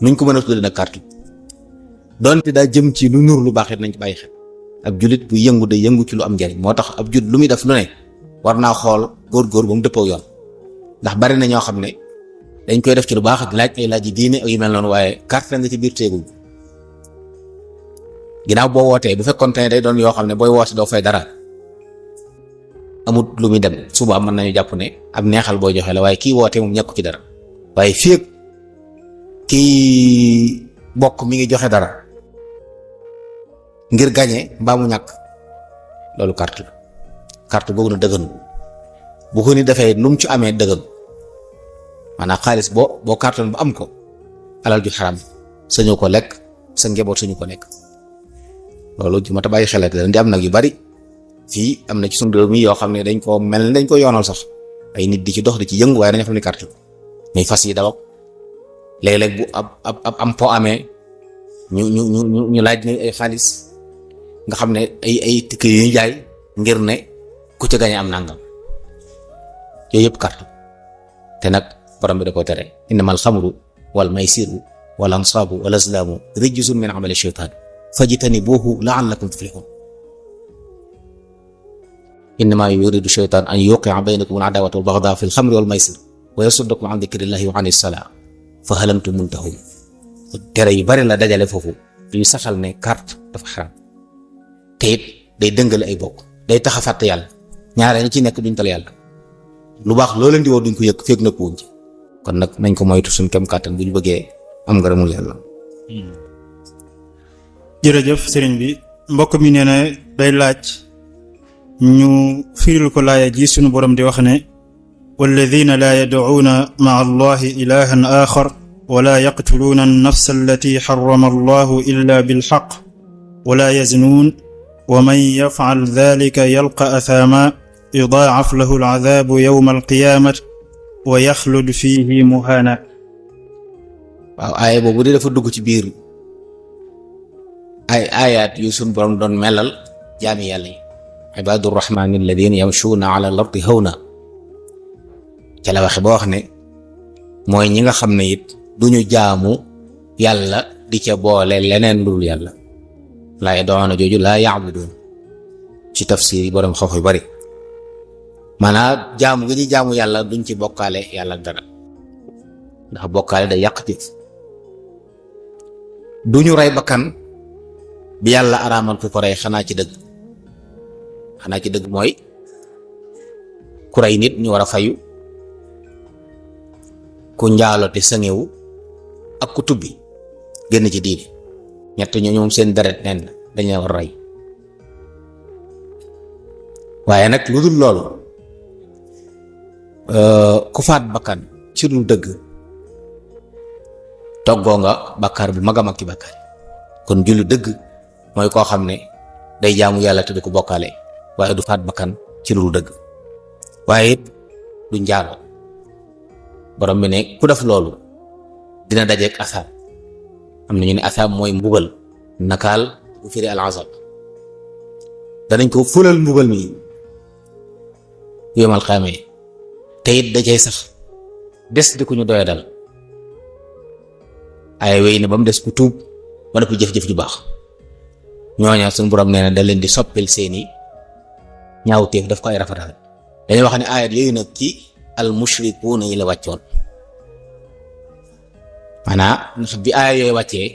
nuñ ko mën a tuddee nag carte donte daa jëm ci lu nur lu baax it nañ ci bàyyi xel ab julit bu yëngu day yëngu ci lu am njariñ moo tax ab julit lu muy def lu ne war naa xool góor-góor ba mu dëppoo yoon ndax bari na ñoo xam ne dañ koy def ci lu baax ak laaj ay laaj yi diine ak yu mel noonu waaye carte nga ci biir teegul ginnaaw boo wootee bu fekkoon ne day doon yoo xam ne booy woote doo fay dara amut lu muy dem suba mën nañu jàpp ne ab neexal booy joxe la waaye kii woote moom ñàkku ci dara waaye fii ak kii bokk mi ngi joxe dara ngir gañe mbaa mu ñàkk loolu carte la carte boobu na dëgganu bu ko ni defee nu mu ci amee dëgganu maanaam xaalis boo carton ba am ko alal ju xaram sañoo ko lekk sa njaboot suñu ko nekk loolu ju ma ta bàyyi xelate dañ di am nag yu bari fii am na ci suñu réew mi yoo xam ne dañ ko mel ne dañ ko yoonal sax ay nit di ci dox di ci yëngu waaye dañu xam ne carte muy fas yi daw léeg-léeg bu ab am po amee ñu laaj ne ay xaalis nga xam ne ay ticket yu ñu jaay ngir ne ku ci gañe am nangam yooyu yëpp carte te nag borom bi da ko tere innamal xamru wal maysiru wal ansaabu wal azlaamu rijsun min amali shaytaan fajtanibuuhu la'allakum tuflihun innamaa yuridu shaytaan an yuqi'a baynakum al adaawata wal bagdaa fil xamri wal maysir wa yasuddakum an dikrillahi wa anis salaa fa hal antum muntahun tere yu bari la dajale foofu yu saxal ne carte dafa xaraam te it day dëngale ay bokk day tax a fàtte yàlla ñaare ñi ci nekk duñ tal yàlla lu baax loo leen di wax duñ ko yëg fekk na ko wuñ ci kon nag nañ ko moytu suñ kem kàttan bu ñu bëggee am ngërëmul yàlla. jërëjëf sëriñ bi mbokk mi nee na day laaj ñu firil ko laaya ji sunu borom di wax ne walladina laa yad'uuna ma'a allahi ilahan axar wala yaqtuluuna an-nafsa allati harrama allahu illa bilhaq wala yaznuun wa man yaf'al dhalika yalqa athama yudaa'af lahu al-'adhabu yawma al-qiyamati wa yaxlud fihi muhana. waaw aaya boobu de dafa dugg ci biir ay aayaat yu sunu borom doon melal jaami yàlla yi ibaadu rahmaani alladina yamshuuna ala al-ardi hawna ca la waxe ba wax ne mooy ñi nga xam ne it duñu jaamu yàlla di ca boole leneen lu dul yàlla laa yad'uuna jooju laa ya'buduun ci tafsir yi borom xoox yu bari maanaam jaamu gi ñuy jaamu yàlla duñ ci bokkaale yàlla dara ndax bokkaale day yàq jëf duñu rey bakkan bi yàlla araamal ku ko rey xanaa ci dëgg mooy ku rey nit ñu war a fayu ku njaalo te sangewu ak ku tubbi génn ci diine ñett ñooñu moom seen deret neen dañu war a rey waaye nag lu dul loolu ku faat bakkan ci dul dëgg toggoo nga bakkaar bu mag a mag ci bakkaar kon julli dëgg mooy koo xam ne day jaamu yàlla te du ko bokkaale waaye du faat bakkan ci dul dëgg waaye it du njaalo borom bi ne ku def loolu dina dajeek asaab am na ñu ne asaab mooy mbugal nakaal bu firi al azab danañ ko fulal mbugal mi yomal xamee te it da cay sax des di ku ñu doya dal ay wéy ne ba mu des ku tuub ba noppi jëf-jëf ju baax ñooña suñu borom nee na da leen di soppil seeni ñaawteef daf ko ay rafetal dañuy wax ne aayat yooyu nag ci al mushrikuuna yi la wàccoon maanaam ndax bi aaya yooyu wàccee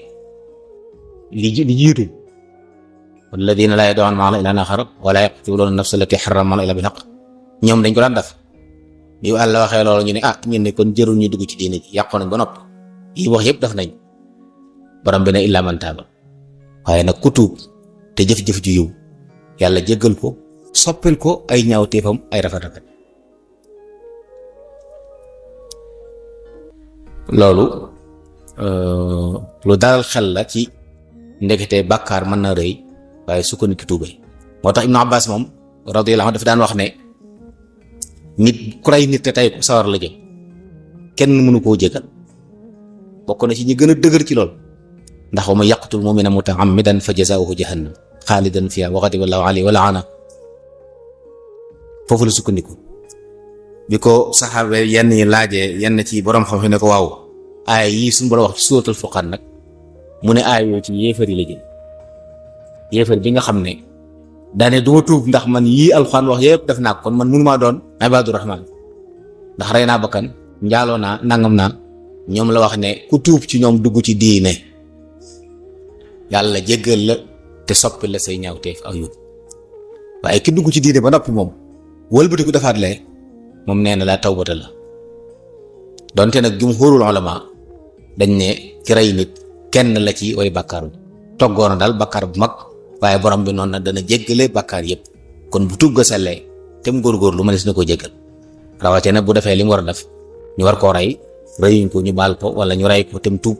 li jiitu walladina laa yad'uuna ma'a llaahi ilaahan aaxar wa laa yaqtuluuna nafsa allati harrama llaahu illaa bil haqq ñoom dañ ko daan def bi Yàlla waxee loolu ñu ne ñun ne kon jërul ñu dugg ci diine ji yàqu nañ ba noppi yi wax yëpp def nañ borom bi ne illaa man taaba waaye nag ku tuub te jëf-jëf ju yiw yàlla jéggal ko soppil ko ay ñaawteefam ay rafet-rafet loolu lu dalal xel la ci ndekete bàkkaar mën na rëy waaye su ko nit ki tuubee moo tax Ibnu Abbas moom radiyallahu anhu dafa daan wax ne nit ku rey nit te tey ko sawar la jëm kenn mënu koo jégal bokk na ci ñi gën a dëgër ci lool ndax wa man yaqtul mu'mina muta'ammidan fa jazaa'uhu jahannam xaalidan fiha wa ghadiba Allahu alayhi wa la'ana foofu la sukkandiku bi ko saxaaba yenn ñi laajee yenn ci borom xam ne ko waaw aaya yii suñu borom wax ci suuratul Furqaan nag mu ne aaya yooyu ci yéefar yi la jëm yéefar bi nga xam ne daane du ma tuub ndax man yii alxuraan wax yëpp def naa ko kon man mënumaa doon ibaadu rahmaan ndax rey naa bakkan njaaloo naa nangam naa ñoom la wax ne ku tuub ci ñoom dugg ci diine yàlla jéggal la te soppi la say ñaawteef ak yu waaye ki dugg ci diine ba noppi moom wëlbati ku defaat lee moom nee na laa tawbata la donte nag jumhuurul ulama dañ ne ki rey nit kenn la ci way bàkkaaru toggoona daal bàkkaar bu mag waaye borom bi noonu na dana jéggale bàkkaar yépp kon bu tuub ga sellee te mu góorgóorlu mënees na ko jéggal rawatee nag bu defee li mu war a def ñu war koo rey reyuñ ko ñu baal ko wala ñu rey ko te mu tuub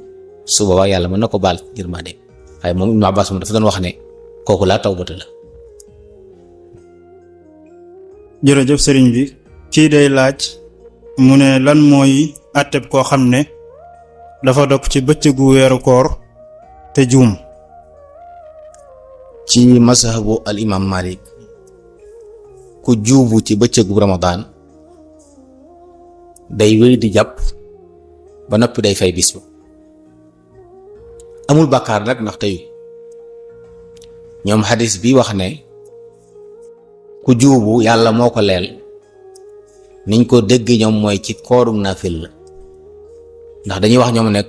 su boobaa yàlla mën na ko baal ngir maa de waaye moom Ibnu Abbas moom dafa doon wax ne kooku laa tawbata la. jërëjëf sëriñ bi kii day laaj mu ne lan mooy àtteb koo xam ne dafa dog ci bëccëgu weeru koor te juum. ci mazhabu al imam Malik ku juubu ci bëccëgu Ramadan day wéy di jàpp ba noppi day fay bis ba amul bàkkaar nag ndax teyu ñoom xadis bi wax ne ku juubu yàlla moo ko leel niñ ko dégg ñoom mooy ci koorum naafil la ndax dañuy wax ñoom ne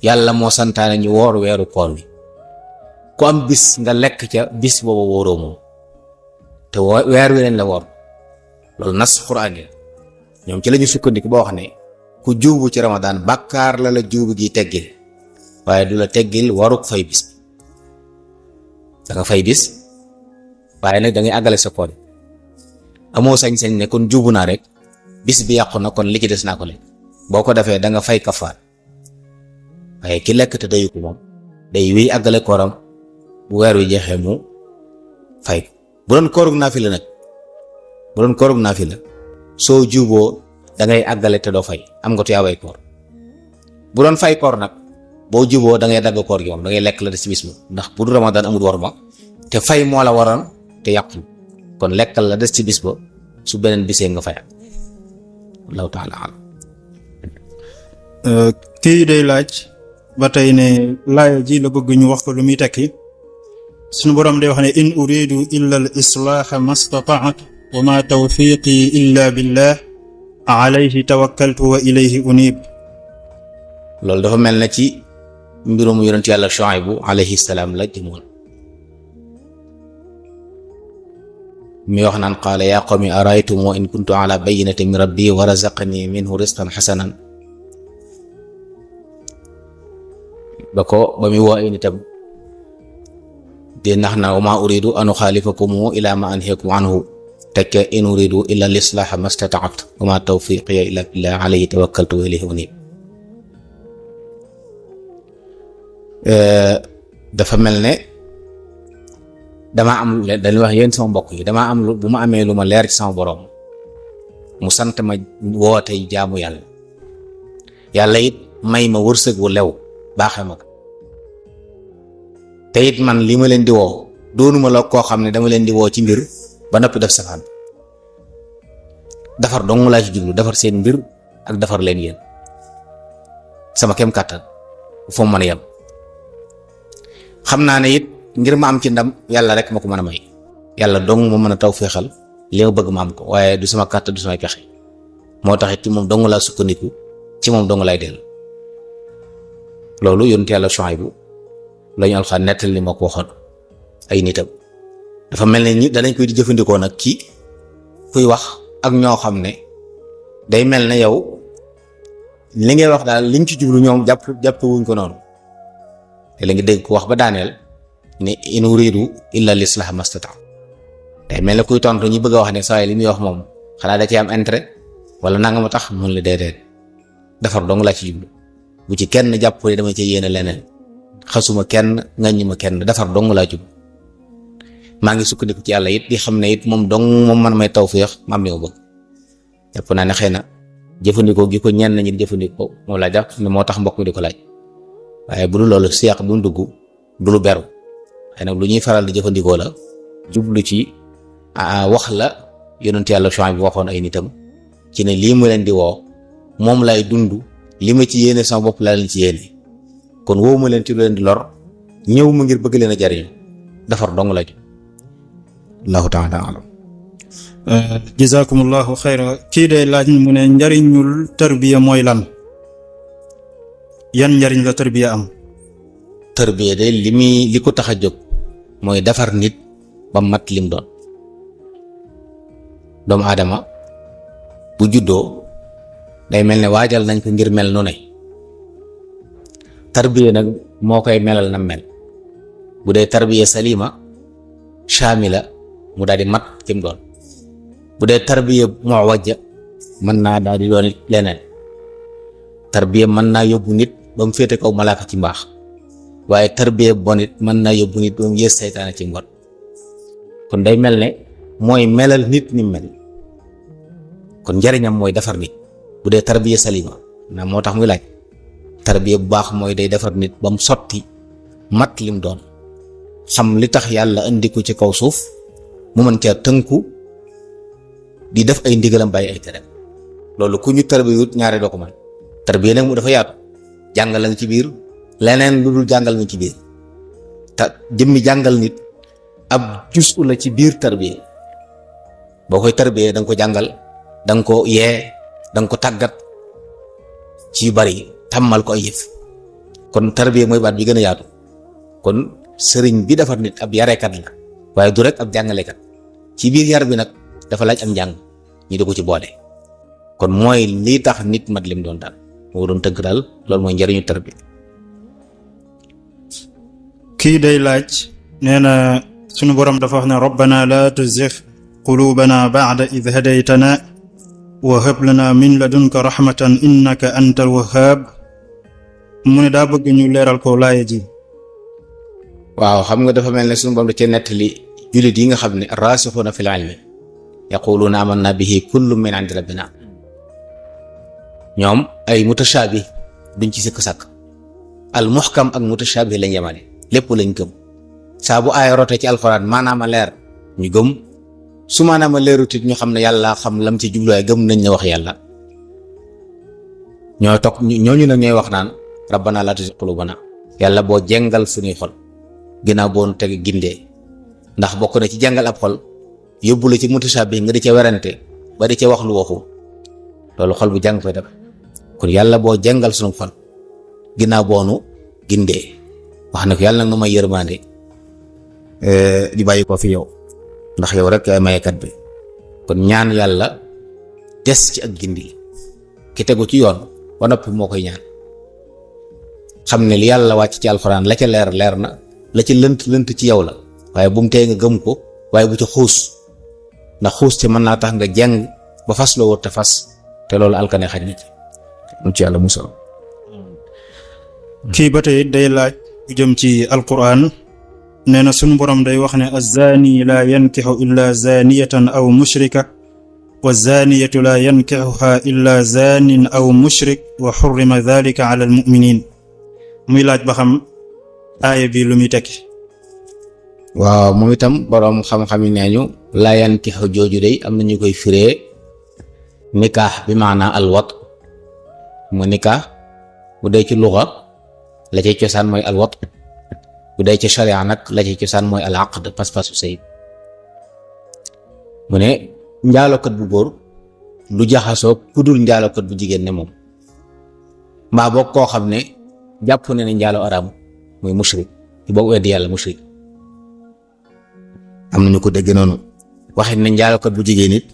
yàlla moo santaane ñu woor weeru koor bi ku am bis nga lekk ca bis booba wóoroo moom te weer wi leen la woor loolu nas Quraan yi ñoom ci lañu sukkandiku boo wax ne ku juubu ci Ramadan bàkkaar la juubu gi teggil waaye du la teggil waruk fay bis da nga fay bis waaye nag da ngay àggale sa koor amoo sañ-sañ ne kon juubu naa rek bis bi yàqu na kon li ci des naa ko lekk boo ko defee da nga fay kafaar waaye ki lekk te dayu ko moom day wéy àggale kooram bu weer wi jeexee mu fay ko bu doon koorug naafila nag bu doon koorug naafila soo juuboo da ngay àggale te doo fay am nga tuyaabay koor bu doon fay koor nag boo juboo da ngay dagg koor gi moom da ngay lekk la des ci bis ba ndax bu du Ramadan amul war ma te fay moo la waroon te yàqul kon lekkal la des ci bis ba su beneen bisee nga fay ak Allahu taala alam. kii day laaj ba tey ne laaya ji la bëgg ñu wax ko lu muy tekki suñu boroom day wax ne in uridu illa al islaaha mastataat wa ma tawfiqi illa billah alayhi tawakkaltu wa ilayhi unib. loolu dafa mel na ci mbirum yonent yàlla Shuaybu alayhi salaam la jëmoon mi wax naan qaala yaa qawmi araytum in kuntu ala bayyinatin min rabbi wa razaqani minhu rizqan hasanan ba muy woo ay nitam di nax na wa ma uridu an uxaalifakum ila ma anhaakum anhu tekke in uridu illa lislaaha mastataat wa ma tawfiqiya illa billah alayhi tawakkaltu wa ilayhi unib. dafa mel ne damaa am dañuy wax yéen sama mbokk yi damaa am bu ma amee lu ma leer ci sama borom mu sant ma woote jaamu yàlla it may ma wërsëg wu lew baaxee ma ko te it man li ma leen di woo doonuma la koo xam ne dama leen di woo ci mbir ba noppi def safaan defar dong laa ci jublu defar seen mbir ak defar leen yéen sama kem kàttan foo mën a yem xam naa ne it ngir ma am ci ndam yàlla rek ma ko mën a may yàlla dong ma mën a taw féexal li ma bëgg ma am ko waaye du sama kàttan du samay pexe moo tax it ci moom dong laa sukkandiku ci moom dong lay dellu loolu yonent yàlla Shuaybu lañu alxaan nettal li ma ko waxoon ay nitam dafa mel ne ñi danañ koy di jëfandikoo nag ci kuy wax ak ñoo xam ne day mel ne yow li ngay wax daal liñ ci jublu ñoom jàpp wuñ ko noonu te la ngi dégg ko wax ba daaneel ne in uridu illa lislaha mastata day mel ne kuy tontu ñi bëgg a wax ne saa yi li muy wax moom xanaa da ci am intérêt wala nanga ma tax mun la déedéet defar dong laa ci jublu bu ci kenn jàpp ne dama ci yéene leneen xasuma kenn ngaññi ma kenn defar dong laa jublu maa ngi sukkandiku ci yàlla it di xam ne it moom dong moom man may tawfeex ma am li ma bëgg jàpp naa ne xëy na jëfandikoo gi ko ñenn ñi di jëfandikoo moom laa jàpp ne moo tax mbokk mi di ko laaj waaye bu dul loolu seex bu mu dugg du lu beru xëy nag lu ñuy faral di jëfandikoo la jublu ci wax la yonent yàlla Shuayb bi waxoon ay nitam ci ne lii mu leen di woo moom lay dund li ma ci yéene sama bopp laa leen ci yéene kon woowu ma leen ci lu leen di lor ñëw ma ngir bëgg leen a jariñu defar dong la ju allahu taala alam. jazakumullahu xayra kii day laaj mu ne njariñul tarbiya mooy lan yan njariñ la tarbiya am. tarbiya de li ko tax a jóg mooy defar nit ba mat lim doon doomu aadama bu juddoo day mel ne waajal nañ ko ngir mel nu ne tarbiya nag moo koy melal na mel bu dee tarbiya salima shamila mu daal di mat kim doon bu dee tarbiya muwajja mën naa daal di doon leneen tarbiya mën naa yóbbu nit ba mu féete kaw malaaka ci mbaax waaye tarbiya bon it mën naa yóbbu nit ba mu yées saytaane ci ngor kon day mel ne mooy melal nit ni mel kon njariñam mooy defar nit bu dee tarbiya salima na moo tax muy laaj tarbiya bu baax mooy day defar nit ba mu sotti mat lim doon xam li tax yàlla indi ko ci kaw suuf mu mën caa tënku di def ay ndigalam bàyyi ay tere loolu ku ñu tarbiyut ñaare doo ko man tarbiya nag mu dafa yaatu jàngal la nga ci biir leneen lu dul jàngal nga ci biir te jëmmi jàngal nit ab jusu la ci biir tarbiya boo koy tarbiya da nga ko jàngal da nga ko yee da nga ko tàggat ci yu bari tàmmal ko ay yëf kon tarbiya mooy baat bi gën a yaatu kon sëriñ bi defar nit ab yarekat la waaye du rek ab jàngalekat ci biir yar bi nag dafa laaj am njàng ñu di ko ci boole kon mooy lii tax nit mat lim doon daal moo doon tënk daal loolu mooy njariñu tarbiya. kii day laaj nee na sunu borom dafa wax ne rabbana la tuzigh qulubana ba'da idh hadaytana wa hab lana min ladunka rahmatan innaka antal wahhab mu ne daa bëgg ñu leeral ko laaya ji. waaw xam nga dafa mel ne sunu borom da cee nettali jullit yi nga xam ne raasixuuna fil ilmi yaquluuna amanna bihi kullu min indi rabbina ñoom ay mutashaabih duñ ci sikk sàkk al muhkam ak mutashaabih lañ yemale lépp lañ gëm saa bu aaya rote ci alxuraan maanaam a leer ñu gëm su maanaam a leerut it ñu xam ne yàlla xam lam ci jubluwaay gëm nañ ne wax yàlla ñoo toog ñooñu nag ñooy wax naan rabbana laa tuzigh qulubana yàlla boo jengal suñuy xol ginnaaw boo nu teg gindee ndax bokk na ci jàngal ab xol yóbbu la ci mutashaabih nga di ca werante ba di ca wax lu waxu loolu xol bu jàng koy def kon yàlla boo jàngal sunu xol ginnaaw boo nu gindee wax na ko yàlla nag nu may yërmande di bàyyi ko fi yow ndax yow rek ay mayekat bi kon ñaan yàlla des ci ak gindi ki tegu ci yoon ba noppi moo koy ñaan xam ne li yàlla wàcc ci alxuraan la ca leer leer na la ca lënt ci yow la waaye bu mu tee nga gëm ko waaye bu ca xuus ndax xuus ci mën naa tax nga jàng ba fas loo wër te fas te loolu alkane xaj na ci mu ci yàlla musal. kii ba tey day laaj bu jëm ci alquran nee na sunu borom day wax ne azzaani laa yankixu illa zaaniyatan aw mushrika wa zaaniyatu laa yankixuha illa zaanin aw mushrik wa xurrima dalika ala almuminin muy laaj ba xam aaya bi lu muy tekki. waaw moom itam boroom xam-xam yi nee ñu laa yankixu jooju day am na ñu koy firee nikaax bi maanaa alwat mu nikaax bu dee ci luxa la cay cosaan mooy alwat bu dee ci sharia nag la cay cosaan mooy al aqd pas-pasu sëy mu ne njaalokat bu góor lu jaxasoo ku dul njaalokat bu jigéen ne moom mbaa boog koo xam ne jàpp ne ne njaalo araam muy mushrik ci boog weddi yàlla mushrik am nañu ko dégg noonu waxit ne njaalokat bu jigéen it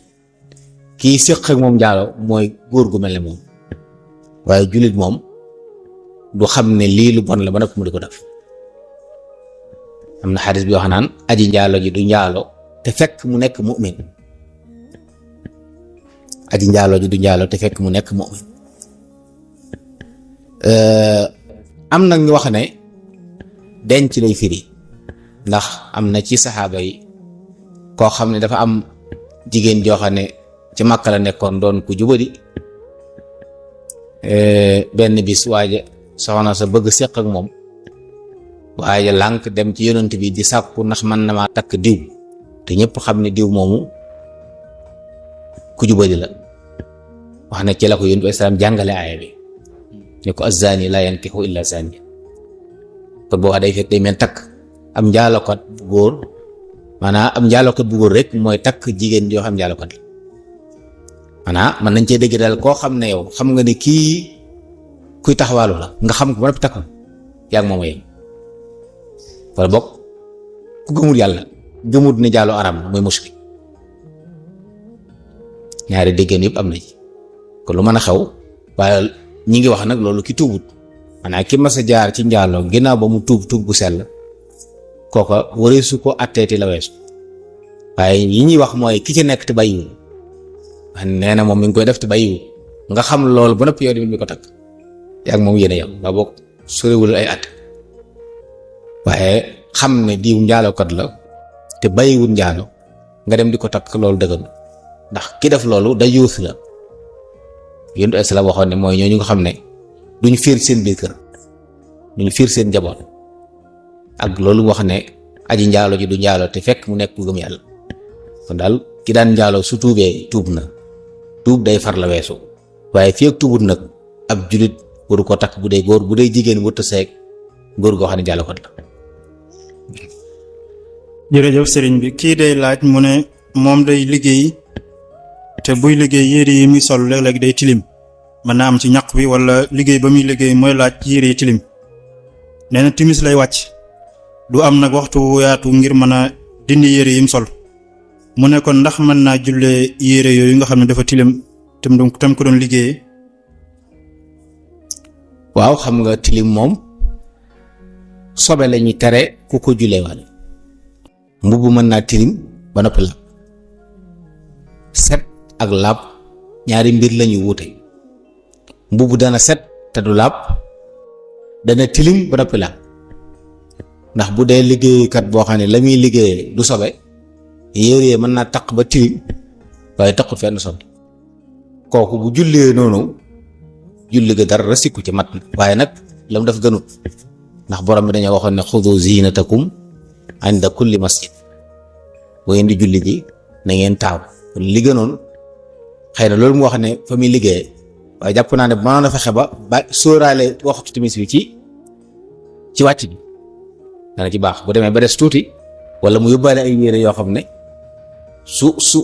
kii séq ak moom njaalo mooy góor gu mel ne moom waaye jullit moom du xam ne lii lu bon la ba noppi mu di ko def am na xadis bi wax naan aji njaalo ji du njaalo te fekk mu nekk mu'min aji njaalo ji du njaalo te fekk mu nekk mu'min am nag ñu wax ne denc lay firi ndax am na ci saxaaba yi koo xam ne dafa am jigéen joo xam ne ci Makka la nekkoon doon ku jubadi benn bis waaja soxna sa bëgg séq ak moom waaja lànk dem ci yonent bi di sàkku ndax man na maa takk diw te ñëpp xam ne diw moomu ku jubadi la wax ne ci la ko yonent bi salaam jàngale aaya bi ne ko azzaani laa yankixu illa zaaniya kon boo wax day fekk day mel takk am njaalokat bu góor maanaam am njaalokat bu góor rek mooy takk jigéen joo xam njaalokat la maanaam man nañ cee dégg daal koo xam ne yow xam nga ne kii kuy taxawaalu la nga xam ko ba noppi takk yaa ngi moom a yem wala bokk ku gëmul yàlla gëmul ne jaalo aram mooy mushrik ñaari déggéen yëpp am na ci kon lu mën a xew waaye ñi ngi wax nag loolu ki tuubut maanaam ki mas a jaar ci njaaloo ginnaaw ba mu tuub bu sell kooka waree su ko atteeti la weesu waaye yi ñuy wax mooy ki ci nekk te bàyyiwul nee na moom mi ngi koy def te bàyyiwul nga xam loolu ba noppi yow di mi ko takk yaa ngi moom yéen a yam ba bokk soriwul ay at waaye xam ne diw njaalokat la te bàyyiwul njaalo nga dem di ko takk loolu dëggan ndax ki def loolu da yuus la yonent bi salaam waxoon ne mooy ñooñu nga xam ne duñ fiir seen biir kër duñ fiir seen njaboot ak loolu wax ne aji njaalo ji du njaalo te fekk mu nekk ku gëm yàlla kon daal ki daan njaalo su tuubee tuub na tuub day far la weesu waaye fii ak tuubut nag ab julit waru ko takk bu dee góor bu dee jigéen wërta seeg góor goo xam ne njaalokot la. jërëjëf sëriñ bi kii day laaj mu ne moom day liggéey te buy liggéey yére yi muy sol léeg-léeg day tilim mën naa am ci ñaq bi wala liggéey ba muy liggéey mooy laaj yére yi tilim nee na timis lay wàcc du am nag waxtu yaatu ngir mën a dindi yére yi mu sol mu ne kon ndax mën naa jullee yére yooyu nga xam ne dafa tilim tam ko doon liggéeyee. waaw xam nga tilim moom sobe la ñuy tere ku ko jullee waale mbubb mën naa tilim ba noppi laab set ak laab ñaari mbir lañuy wuute mbubb dana set te du laab dana tilim ba noppi laab ndax bu dee liggéeykat boo xam ne la muy liggéeyee du sobe yére mën naa taq ba tilim waaye taqut fenn sobe kooku bu jullee noonu julli ga dara sikku ci mat na waaye nag la mu def gënut ndax borom bi dañoo waxoon ne xudu zinatakum inda kulli masjid boo ngeen di julli ji na ngeen taaw li gënoon xëy na loolu mu wax ne fa muy liggéeyee waaye jàpp naa ne bu mënoon a fexe ba sóoraale waxtu timis bi ci wàcc bi dana ci baax bu demee ba des tuuti wala mu yóbbaale ay yére yoo xam ne su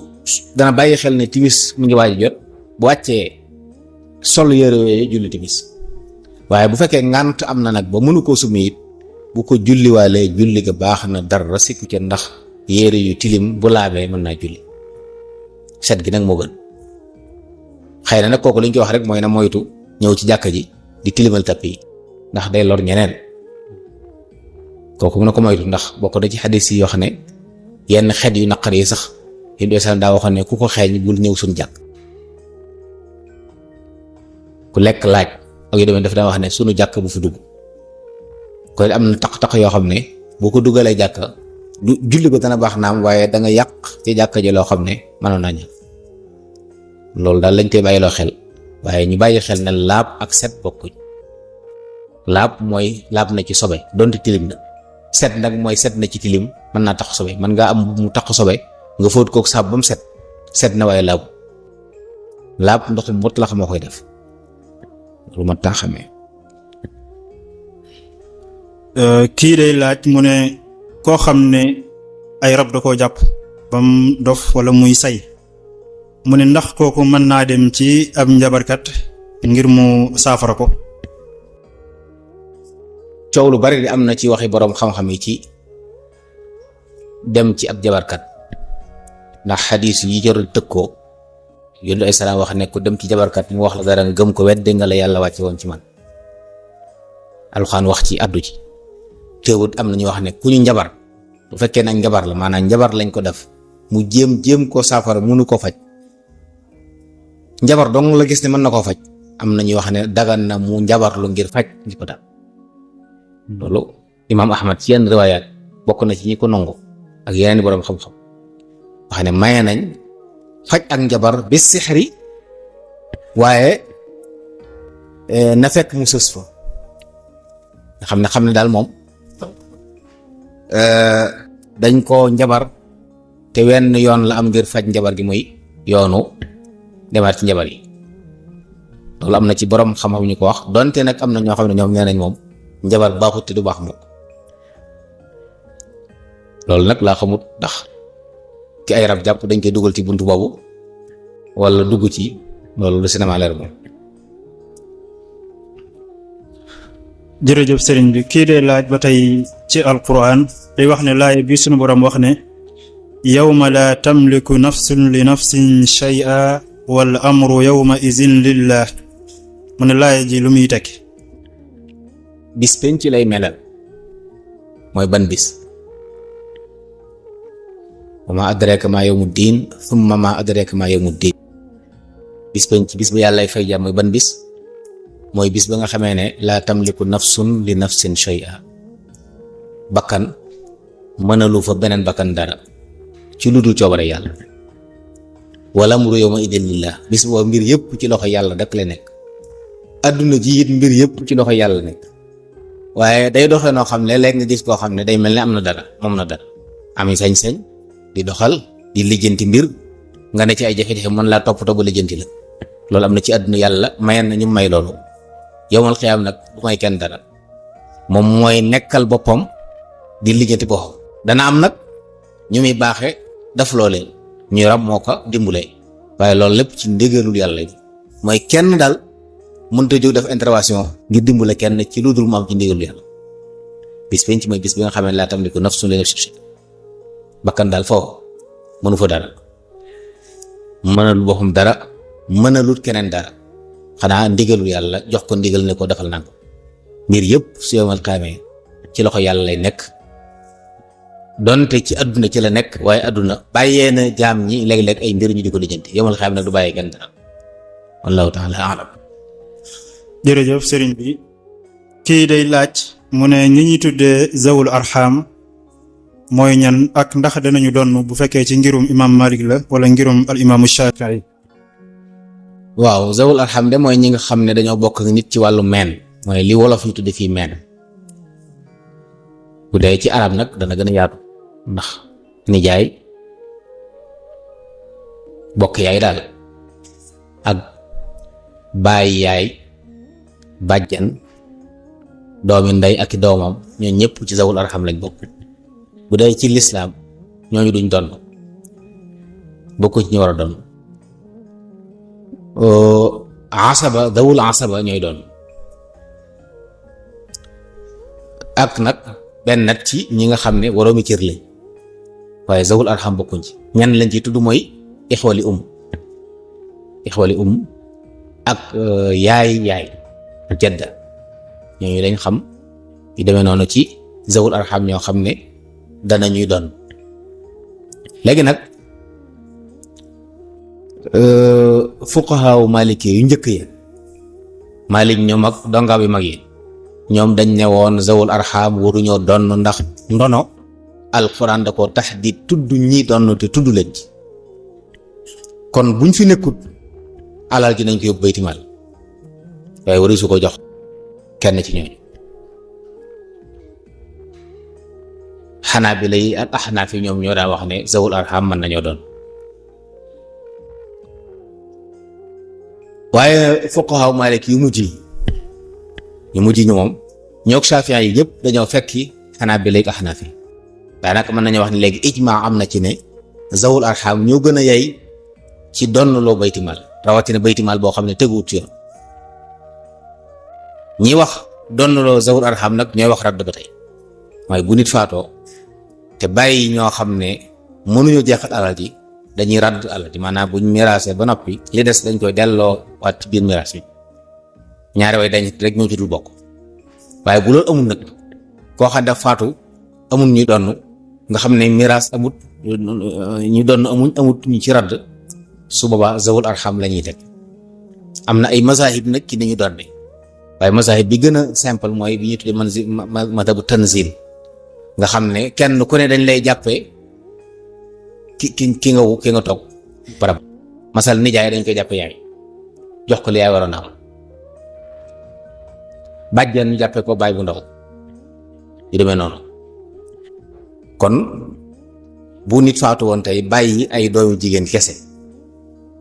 dana bàyyi xel ne timis mu ngi waaj jot bu wàccee sol yére yooyu julli timis waaye bu fekkee ngànt am na nag ba mënu koo summi it bu ko julliwaalee julli ga baax na dara sikku ca ndax yére yu tilim bu laabee mën naa julli set gi nag moo gën xëy na nag kooku li ñu ko wax rek mooy na moytu ñëw ci jàkka ji di tilimal tappi yi ndax day lor ñeneen kooku mën na ko moytu ndax bokk na ci xadis yi yoo xam ne yenn xeet yu naqar yi sax yi doo sax daa waxoon ne ku ko xeeñ bul ñëw suñ jàkk ku lekk laaj ak yu demee daf daa wax ne sunu jàkk bu fi dugg kon am na taq-taq yoo xam ne boo ko duggalee jàkka du julli ko dana baax naam waaye da nga yàq ci jàkka ji loo xam ne mënoon naa ñàkk loolu daal lañ koy bàyyiloo xel waaye ñu bàyyi xel ne laab ak set bokkuñ laab mooy laab na ci sobe donte tilim na set nag mooy set na ci tilim mën naa tax sobe mën ngaa am mu tax sobe nga fóot kook saab ba mu set na waaye laab ndox mu mot la xam moo koy def lu ma taa xamee. kii day laaj mu ne koo xam ne ay rab da koo jàpp bam dof wala muy say mu ne ndax kooku mën naa dem ci ab njabarkat ngir mu saafara ko. coow lu bari di am na ci waxi boroom xam-xam yi ci dem ci ab jabarkat ndax xadiis yi jarul tëkkoo yonent ay salaam wax ne ku dem ci jabarkat mu wax la dara nga gëm ko wedde nga la yàlla wàcce woon ci man alxuraan wax ci addu ci teewut am na ñu wax ne ku ñu njabar bu fekkee nag njabar la maanaam njabar lañ ko def mu jéem koo saafara mënu ko faj njabar dong la gis ne mën na koo faj am na ñuy wax ne dagan na mu njabar lu ngir faj li ko dal loolu imaam Ahmad ci yenn riwaayaat bokk na ci ñi ko nangu ak yeneen i boroom xam-xam wax ne maye nañ faj ak njabar bi sixri waaye na fekk mu sës fa nga xam ne daal moom dañ koo njabar te wenn yoon la am ngir faj njabar gi muy yoonu demaat ci njabar yi loolu am na ci boroom xam-xam ñu ko wax donte nag am na ñoo xam ne ñoom nee nañ moom njabar baaxut te du baax moom loolu nag laa xamut ndax ki ay rab jàpp dañ koy dugal ci buntu boobu wala dugg ci loolu lu cinéma leer moom. jërëjëf sëriñ bi kii dee laaj ba tey ci alquran day wax ne laay bi sunu borom wax ne yawma la tamliku nafsun li nafsin shay'a wal amru yawma izin lillah mu ne laay ji lu muy tekki. bis penc lay melal mooy ban bis wa ma adraka ma yawmu diin thumma ma adraka ma yawmu diin bis penc bis bu yàllay fay jar mooy ban bis mooy bis ba nga xamee ne laa tamliku nafsun li nafsin shay'a bakkan mënalu fa beneen bakkan dara ci lu dul coobare yàlla. wala amru yawma idin lillah, bis boobu mbir yëpp ci loxo yàlla rek la nekk. adduna ji it mbir yëpp ci loxo yàlla nekk, waaye day doxee noo xam ne léegi nga gis koo xam ne day mel ne am na dara, moom na dara, ami sañ-sañ di doxal di lijjanti mbir nga ne ci ay jafe-jafe mën laa toppatoo ba lijjanti la. loolu am na ci àdduna yàlla mayen na ñu may loolu. yowmal xiyaam nag du may kenn dara, moom mooy nekkal boppam di lijjanti boppam. dana am nag ñu muy baaxee daf loolee ñu rab moo ko dimbulee, waaye loolu lépp ci ndigalul yàlla mooy kenn daal mënta jóg def intervention ngir dimbule kenn ci lu dul mu am ci ndigalul yàlla. bis penc mooy bis bi nga xam ne laa tamliku nafsun li nafsin shay'an, bakkan daal foofu mënu fa dara, mënalul boppam dara, mënalul keneen dara, xanaa ndigalul yàlla jox ko ndigal ne ko defal naa ko. mbir yëpp su yowmal qiyaama ci loxo yàlla lay nekk, donte ci adduna ci la nekk, waaye adduna bàyyee na jaam ñi léeg-léeg ay mbir ñu di ko lijjanti. yowmal qiyaama nag du bàyyee kenn dara. wallahu taala alam. jërëjëf sëriñ bi. kii day laaj mu ne ñi ñuy tuddee zawul arham mooy ñan, ak ndax danañu doon bu fekkee ci ngirum imam Malik la wala ngirum al imaamu Shaafi'i. waaw zawul arham de mooy ñi nga xam ne dañoo bokk ak nit ci wàllu meen, mooy li wolof ñu tudde fii meen. bu dee ci arab nag dana gën a yaatu, ndax nijaay, bokk yaay daal, ak baay yaay, bàjjan, doomi ndey ak i doomam, ñoo ñëpp ci zawul arham lañ bokk. bu dee ci lislaam ñooñu duñ doon, bokku ci ñu war a doon. asaba, zawul asaba ñooy doon, ak nag benn nat ci ñi nga xam ne waroomi cër lañ, waaye zawul arham bokkuñ ci. ñan lañ ci tudd mooy ixwali ak yaay jadda, ñooñu lañ xam yu demee noonu ci zawul arham ñoo xam ne danañuy doon. léegi nag fuqahaawu maliki yu njëkk yi, Malik ñoom ak donga bi mag yi, ñoom dañ ne woon zawul arham waruñoo doon, ndax ndono alxuraan da ko taxdiid tudd ñi doon te tudd leen ci. kon buñ fi nekkut alal ji nañ ko yóbbu baytimaal, waaye wari su ko jox kenn ci ñooñu. Xanaabila yi ak Axnaaf yi ñoom ñoo daan wax ne zawul arham mën nañoo doon, waaye fuqahaa Maalik yu mujj ñu moom ñook Shaafi'i yi yëpp dañoo fekki Xanaabila ak Axnaaf yi. daanaka mën nañoo wax ne léegi ijmaa am na ci ne zawul arham ñoo gën a yey ci donn loo baytimaal, rawatina baytimaal boo xam ne teguwut ci yoon. ñi wax donn loo zawul arham nag ñooy wax radd ba tey, mooy bu nit faatoo te bàyyi ñoo xam ne mënuñoo jeexal alal ji, dañuy radd alal ji, maanaam buñ miraasee ba noppi li des dañ koy delloo waat ci biir miraas bi. ñaari way dañ rek ñoo ci dul bokk, waaye bu loolu amul nag, koo xam ne faatu amul ñuy donn, nga xam ne miraas amut, ñu donn amut ñu ci radd, su boobaa zawul arham la ñuy teg. am na ay mazahib nag ci ni ñu doon, waaye mazahib bi gën a simple mooy bi ñuy tuddee madhabu tanzil, nga xam ne kenn ku ne dañ lay jàppee ki nga toog barab. masal nijaay dañ koy jàppe yaay, jox ko li yaay waroon a am. bàjjan ñu jàppee ko baay bu ndaw, yu demee noonu. kon bu nit faatu woon tey bàyyi ay doomu jigéen kese,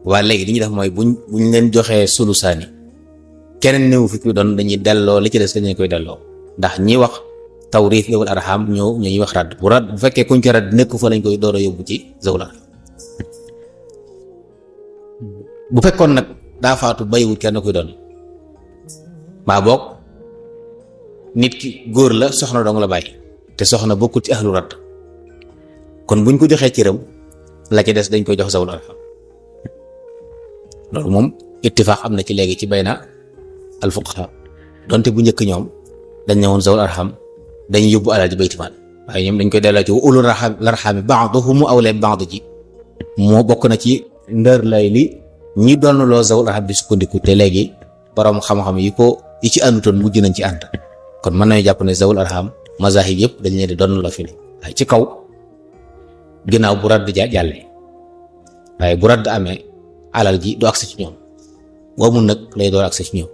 waa léegi li ñuy def mooy buñ leen joxee sulusaani, keneen néew fi ku doon, dañuy delloo li ci des dañu koy delloo, ndax ñi wax tawriis zawul arham ñuy wax radd. bu fekkee kuñ ko radd nekk fa lañ koy door a yóbbu ci zawul arham. bu fekkoon nag daa faatu bàyyiwul kenn koy doon, maa boog nit ki góor la, soxna dong la bàyyi, te soxna bokkul ci ahlu radd, kon buñ ko joxee cëram la ci des dañ koy jox zawul arham. loolu moom ittifaax am na ci léegi ci bayna al fuqaha, donte bu njëkk ñoom dañ ne woon zawul arham dañ yóbbu alal ji baytimaal, waaye ñoom dañ koy delloo ci ulul arhami ba'duhum awlaa bi ba'd ji, moo bokk na ci ndër lay li ñi doon loo zawul arham di sukkandiku, te léegi borom xam-xam yi ci àndutoon mujj nañ ci ànd. kon mën nañu jàpp ne zawul arham mazahib yëpp dañ leen di doon la fi ne waaye ci kaw ginnaaw bu radd jàllee waaye bu radd amee alal ji du agsi ci ñoom boobu nag lay door agsi ci ñoom.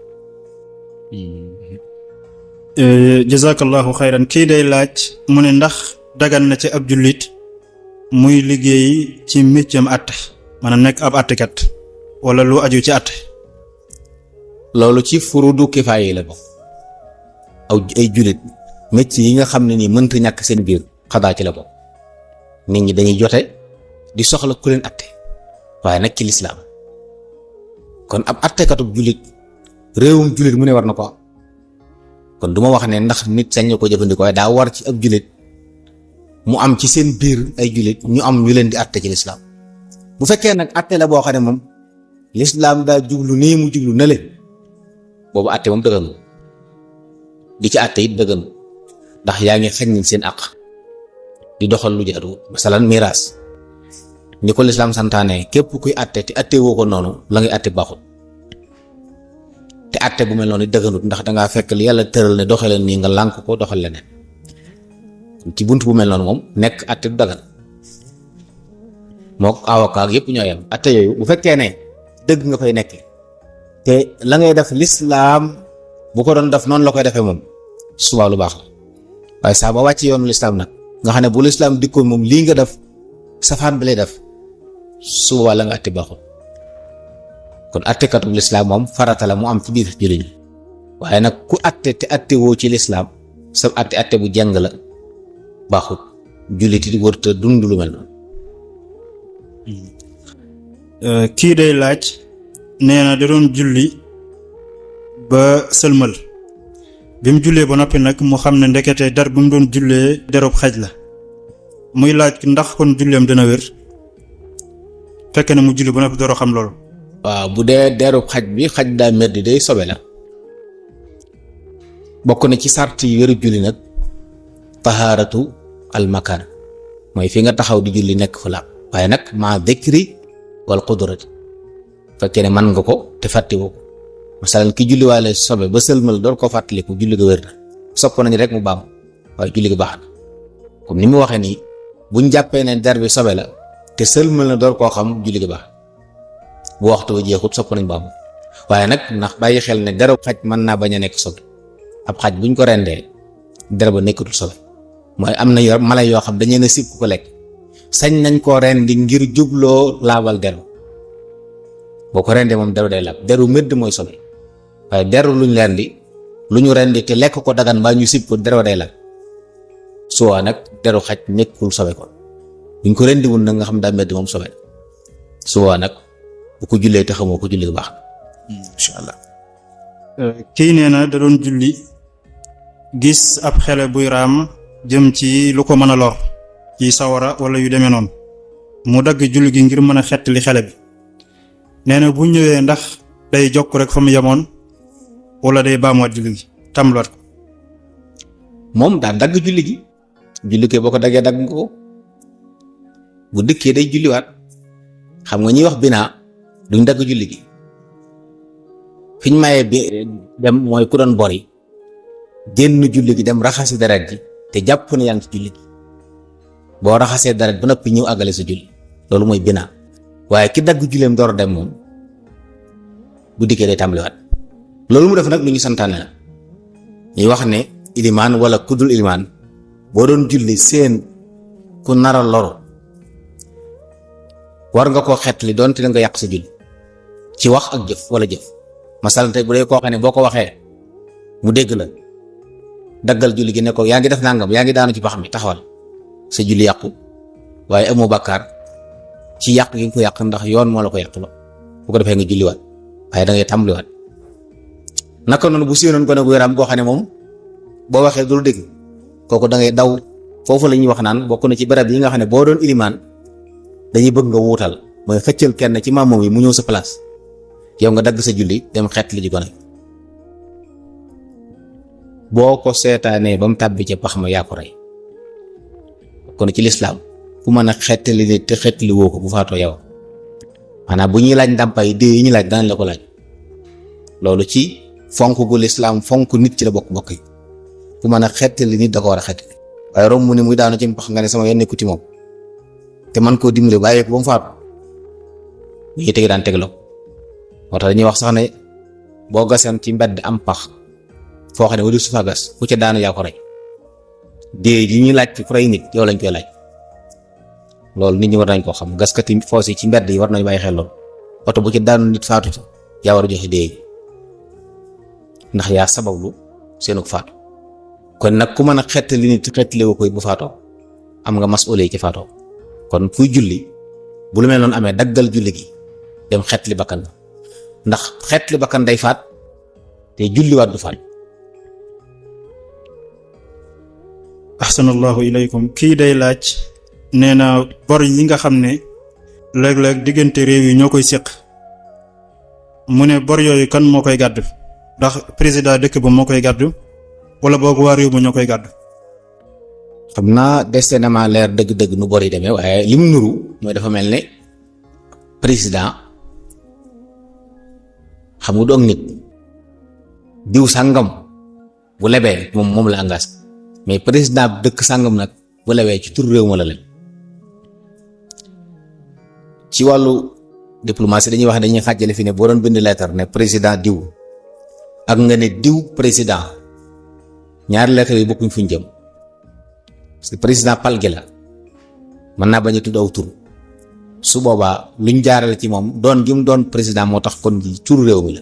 jazakallahu xayran kii day laaj mu ne ndax dagan na ci ab jullit muy liggéey ci méccam àtte maanaam nekk ab àttekat wala lu aju ci àtte. loolu ci furudu kifaaya yi la bokk ay jullit métier yi nga xam ne nii mënta ñàkk seen biir xadaa ci la bokk nit ñi dañuy jote di soxla ku leen àtte waaye nag ci lislaam kon ab àttekatub jullit réewum jullit mu ne war na ko am kon du ma wax ne ndax nit sañ na ko jëfandikoo waaye daa war ci ab jullit mu am ci seen biir ay jullit ñu am ñu leen di àtte ci lislaam bu fekkee nag àtte la boo xam ne moom lislaam daa jublu nii mu jublu na leen boobu àtte moom dëgganu di ci àtte it dëgganu ndax yaa ngi xañ seen àq di doxal lu jaadu masalan miraas ni ko lislaam santaane képp kuy àtte te àtte woo ko noonu la ngay àtte baaxul te àtte bu mel noonu dëgganut ndax dangaa fekk li yàlla tëral ne doxale nii nga lànk ko doxal leneen ci bunt bu mel noonu moom nekk àtte du dagan mook avocat ak yëpp ñoo yem àtte yooyu bu fekkee ne dëgg nga fay nekkee te la ngay def lislaam bu ko doon def noonu la koy defee moom suba lu baax la waaye saa ba wàcc yoonu lislaam nag nga xam ne bu lislaam dikkoon moom lii nga def safaan bi lay def suba la nga àtte baaxul kon àttekatub lislaam moom farata la mu am ci biir jullit ñi waaye nag ku àtte te àtte woo ci lislaam sa àtte bu jàng la baaxul jullit yi wërta dund lu mel noonu. kii day laaj nee na da doon julli ba sëlmal bi mu jullee ba noppi nag mu xam ne ndekete dar bi mu doon jullee derub xaj la muy laaj ndax kon julleem dina wér fekk na mu julli ba noppi door a xam loolu. waaw bu dee derub xaj bi xaj daa mer di day sobe la bokk na ci sart yi wéru julli nag tahaaratu al makaan mooy fi nga taxaw di julli nekk fu laab waaye nag maa dhikri wal qudrati fekkee ne man nga ko te fàttewoo ko masalan ki julliwaale sobe ba sëlmal door koo fàttaliku julli ga wér na sopp nañu rek mu baam waaye julli ga baax na comme ni mu waxee nii buñ jàppee ne der bi sobe la te sëlmal na door koo xam julli ga baax bu waxtu ba jeexut sopp nañ baam waaye nag ndax bàyyi xel ne deru xaj mën naa bañ a nekk sobe ab xaj buñ ko rendee der ba nekkatul sobe mooy am na yor mala yoo xam dañu ne sib ku ko lekk sañ nañ koo rendi ngir jubloo laabal deru boo ko rendee moom deru day laab deru mëdd mooy sobe waaye deru luñ rendi lu ñu rendi te lekk ko dagan mbaa ñu sib ko deru day laab suwaa nag deru xaj nekkul sobe kon buñ ko rendiwul nag nga xam daa mëdd moom sobe suwaa nag bu ko jullee te xamoo ko julli bu baax insha allah. kii nee na da doon julli gis ab xele buy raam jëm ci lu ko mën a lor ci sawara wala yu demee noonu mu dagg julli gi ngir mën a xettali xele bi nee na bu ñëwee ndax day jokk rek fa mu yemoon wala day baamuwaat julli gi tàmbaliwaat ko. moom daa dagg julli gi boo ko daggee dagg nga ko bu dëkkee day julliwaat xam nga ñuy wax binaa duñ dagg julli gi fiñ mayee bi dem mooy ku doon bori génn julli gi dem raxasi deret ji te jàpp ne yaa ngi ci julli gi boo raxasee deret ba noppi ñëw àggale sa julli loolu mooy binaa waaye ki dagg julleem door dem moom bu dikkee day tàmbaliwaat loolu mu def nag lu ñu santaane la ñuy wax ne ilimaan wala kudul ilimaan boo doon julli seen ku nara loru war nga koo xeetli doonte da nga yàq sa julli ci wax ak jëf wala jëf masalan tey bu dee koo xam ne boo ko waxee mu dégg la daggal julli gi ne ko yaa ngi def nangam yaa ngi daanu ci pax mi taxawal sa julli yàqu waaye amoo bàkkaar ci yàq gi nga ko yàq ndax yoon moo la ko yàq la bu ko defee nga julliwaat waaye da ngay tàmbaliwaat naka noonu bu séenoon ko ne bu yaram koo xam ne moom boo waxee dul dégg kooku da ngay daw foofu la ñuy wax naan bokk na ci barab yi nga xam ne boo doon ilimaan dañuy bëgg nga wuutal mooy xëccal kenn ci maamoom yi mu ñëw sa place yow nga dagg sa julli dem xeet li ji ko nag boo ko seetaanee ba mu tàbbi ca pax ma yaa ko rey kon ci lislaam ku mën a xettali nit te xettali woo ko bu faatoo yow maanaam bu ñuy laaj ndàmpaay dee yi ñu laaj danañ la ko laaj loolu ci fonk gu lislaam fonk nit ci la bokk yi ku mën a xettali nit da ko war a xettali waaye romb mu ni muy daanu ci pax nga ne sama yoon nekku ci moom te man koo dimbali bàyyi ko ba mu faatu bu ñuy tegi daan tegloo moo tax dañuy wax sax ne boo gaseen ci mbedd am pax foo xam ne wala su fa gas ku ca daanu yaa ko rey dee yi ñuy laaj ku rey nit yow lañ koy laaj loolu nit ñi war nañ koo xam gaskati foos yi ci mbedd yi war nañ bàyyi xel loolu oto bu ci daanu nit faatu ci yaa war a joxe dee ndax yaa sabablu seenu faatu kon nag ku mën a xettali nit xettali ko koy bu faatoo am nga masuule ci faatoo kon kuy julli bu lu mel noonu amee daggal julli gi dem xettali bakkan ndax xettali bakkan day faat te julliwaat du faat. ahsanallahu ilaykum kii day laaj nee na bor yi nga xam ne léeg-léeg diggante réew yi ñoo koy séq mu ne bor yooyu kan moo koy gàddu ndax président dëkk ba moo koy gàddu wala boog waa réew ba ñoo koy gàddu. xam naa deste na ma leer dëgg-dëgg nu bor yi demee waaye li mu nuru mooy dafa mel ne président xam nga doog nit diw sàngam bu lebee moom la engagé mais président dëkk sàngam nag bu lebee ci tur réew ma la leb ci wàllu diplomatie dañuy wax ne dañuy xàjjale fi ne boo doon bind lettre ne président diw ak nga ne diw président ñaari lettre yi bokkuñ fuñ jëm parce que président pal gi la mën naa bañ a tudd aw tur su boobaa luñ jaarale ci moom doon gi mu doon président moo tax kon ji tur réew mi la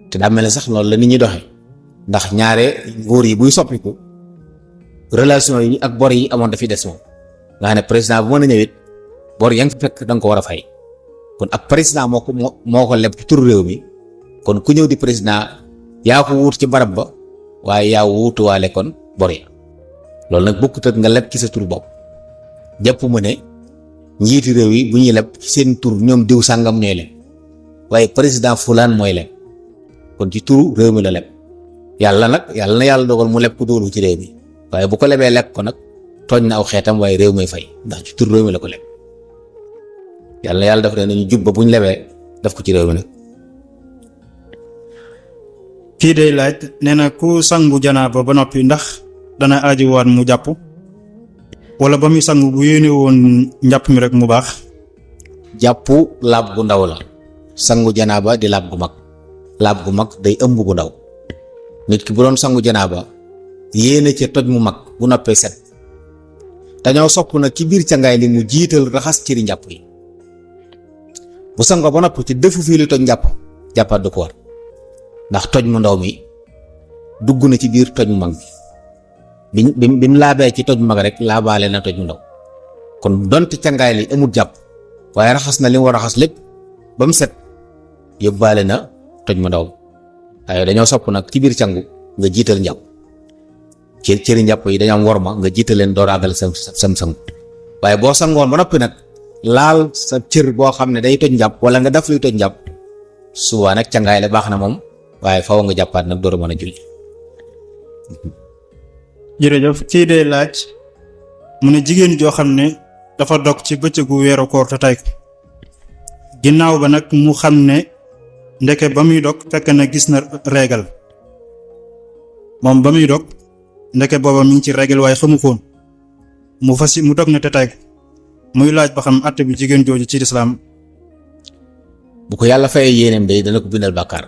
te daa mel ne sax loolu la nit ñi doxee ndax ñaare nguur yi buy soppiku relation yi ak bor yi amoon dafiy des moom nga xam ne président bu mën a ñëwit bor yaa ngi fi fekk da nga ko war a fay kon ak président moo ko leb ci tur réew mi kon ku ñëw di président yaa ko wuut ci barab ba waaye yaa wuutuwaale kon bor ya loolu nag bokkut ak nga leb ci sa tur bopp jàpp mu ne njiiti réew yi bu ñuy leb ci seen tur ñoom diw sàngam ñooy leb waaye président fulaan mooy leb kon ci turu réew mi la leb yàlla na yàlla dogal mu leb ko dóolu ci réew mi waaye bu ko lebee lekk ko nag tooñ na aw xeetam waaye réew may fay ndax ci tur réew mi la ko leb yàlla daf ne nañu jub ba bu ñu lebee daf ko ci réew mi nag. kii day laaj nee na ku sangu janaaba ba noppi ndax dana aajiwaat mu jàpp wala ba muy sangu bu yéene woon njàpp mi rek mu baax. jàpp laab gu ndaw la sangu janaaba di laab gu mag day ëmb gu ndaw nit ki bu doon sangu janaaba yéene ca toj mu mag bu noppee set dañoo sopp nag ci biir cangaay li mu jiital raxas cëri njàpp yi bu sangoo ba noppi ci defu fii lu toj jàppaat du ko war ndax toj mu ndaw mi dugg na ci biir toj mu mag bi mu laabee ci toj mu mag rek laabaale na toj mu ndaw kon donte cangaay li amul jàpp waaye raxas na li mu war a raxas lépp ba mu set yóbbaale na toj mu ndaw waaye dañoo sopp nag ci biir cangu nga jiital njàpp cëri njàpp yi dañoo am worma nga jiital leen door àggale sam sangu waaye boo sangoon ba noppi nag laal sa cër boo xam ne day toj njàpp wala nga def luy toj njàpp suba nag cangaay la baax na moom waaye faw nga jàppaat nag door a mën a julli. jërëjëf kii dee laaj mu ne jigéen joo xam ne dafa dog ci bëccëgu weeru koor te tay ko ginnaaw ba nag mu xam ne ndeke ba muy dog fekk na gis na régal moom ba muy dog ndeke booba mi ngi ci régal waaye xamu koon mu dog na te tay ko muy laaj ba xam àtte bi jigéen jooju ci lislaam. bu ko yàlla fayee yéeneem day dana ko bindal bàkkaar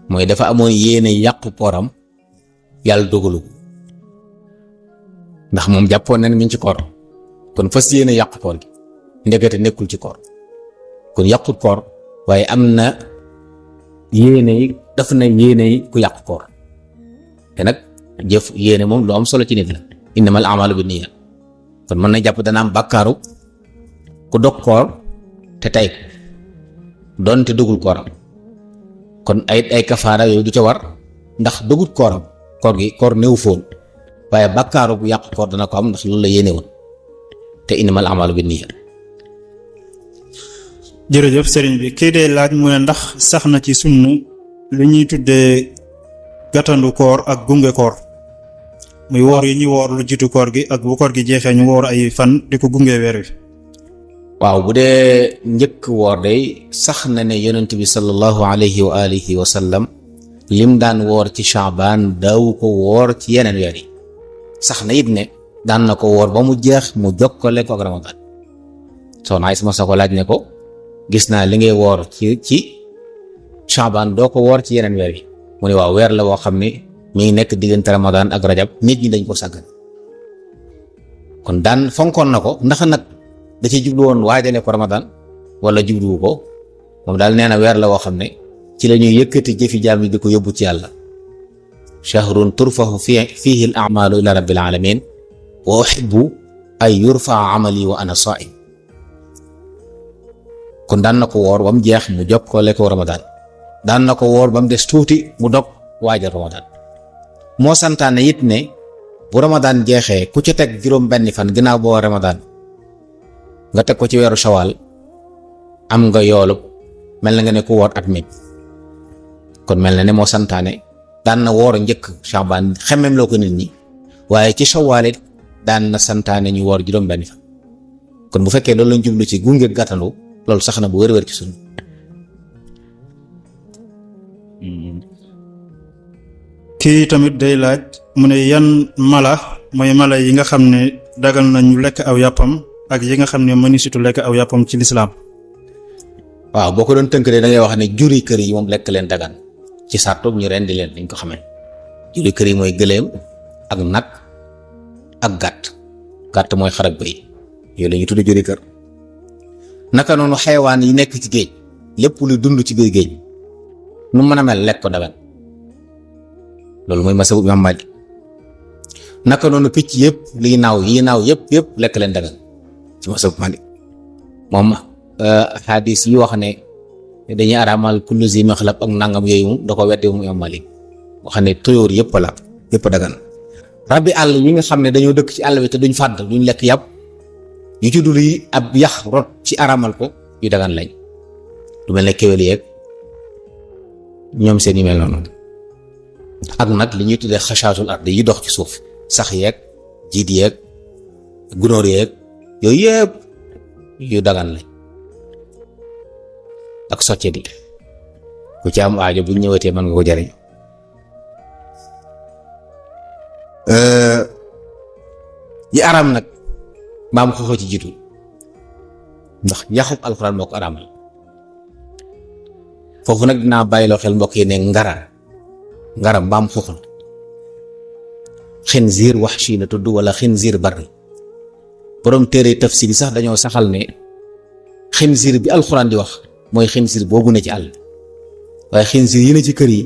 mooy dafa amoon yéene yàqu kooram yàlla dogalu ko ndax moom jàppoon na ne mi ngi ci koor kon fas yéene yàqu koor gi ndekete nekkul ci koor kon yàqut koor waaye am na yéene yi daf na yéene yi ku yàqu koor te nag jëf yéene moom lu am solo ci nit la innamal a'maalu binniyat kon mën na jàpp dana am bàkkaaru ku dog koor te tey ko doonte dogul kooram kon ay kafaara yooyu du ca war ndax dogut kooram koor néew foon waaye bàkkaaru bu yàqu koor dana ko am ndax loolu la yéene woon te innamal a'maalu binniyat. jërëjëf sëriñ bi kii dee laaj mu ne ndax sax na ci sunna li ñuy tuddee gàttandu koor ak gunge koor muy woor yi ñuy woor lu jiitu koor gi ak bu koor gi jeexee ñu woor ay fan di ko gunge weer wi. waaw bu dee njëkk woor day sax na ne yonent bi sallallahu alayhi wa alihi wa sallam lim daan woor ci Shaaban daawu ko woor ci yeneen weer yi sax na it ne daan na ko woor ba mu jeex mu jokkale ko ak Ramadan soxna Aysa ma sa ko laaj ne ko gis naa li ngay woor ci Shaaban doo ko woor ci yeneen weer yi mu ne waaw weer la woo xam ne mi ngi nekk diggante Ramadan ak Rajab nit ñi dañ ko sàggan kon daan fonkoon na ko ndax nag da ci jublu woon waajale ko Ramadan wala jubluwu ko moom daal nee na weer la woo xam ne ci la ñuy yëkkati jëfi jaam yi di ko yóbbu ci yàlla shahrun turfahu fihi al a'malu ila rabbil alamin wa uhibbu ay yurfaa amali wa ana saa'im kon daan na ko woor ba mu jeex mu jokkale ko Ramadan daan na ko woor ba mu des tuuti mu dog waajal Ramadan moo santaane it ne bu Ramadan jeexee ku ci teg juróom benni fan ginnaaw boo Ramadan nga teg ko ci weeru Shawal am nga yoolub mel na nga ne ku woor at mi kon mel na ne moo santaane daan na woor njëkk Shaaban xemem loo ko nit ñi waaye ci Shawal it daan na santaane ñu woor juróom benni fan kon bu fekkee loolu lañ jublu ci gunge gàttandu loolu sax na bu wér-wér ci sunu kii tamit day laaj mu ne yan mala mooy mala yi nga xam ne dagal nañu lekk aw yàppam ak yi nga xam ne mënisitu lekk aw yàppam ci lislaam waaw boo ko doon tënk de da ngay wax ne juri kër yi moom lekk leen dagan ci sartu ñu rendi leen dañ ko xamee juri kër yi mooy gëléem ak nag ak gàtt mooy xar ak bëy yooyu la ñuy tudd juri kër naka noonu xayawaan yi nekk ci géej lépp lu dund ci biir géej nu mën a mel lekk ko dagan loolu mooy masabu Imaam Maalik naka noonu picc yëpp liy naaw yi naaw yëpp lekk leen dagan ci masabu Maalik moom xadis yi wax ne dañuy araamal kullu zi maxlab ak nangam yooyu moom da ko weddi mu Imaam Maalik wax ne tuyóor yëpp la yëpp dagan rabbi àll yi nga xam ne dañoo dëkk ci àll bi te duñ fàdd duñ lekk yàpp yu ci dul yi ab yax rot ci araamal ko yu dagan lañ lu mel ne kéwél yeeg ñoom seen yu mel noonu ak nag li ñuy tuddee xashaatul ard yi dox ci suuf sax yeeg jiit yeeg gunóor yeeg yooyu yëpp yu dagan lañ ak soccet yi ku ci am aajo bu ñëwatee mën nga ko jariñ yi araam nag mbaam xuux ci jiitu ndax yaxub alxuraan moo ko araamal foofu nag dinaa bàyyiloo xel mbokk yi ne ngara mbaam xuux la xinziir waxshi la tudd wala xinziir barri borom téere tafsir yi sax dañoo saxal ne xinziir bi alxuraan di wax mooy xinziir boobu ne ci àll waaye xinziir yi ne ci kër yi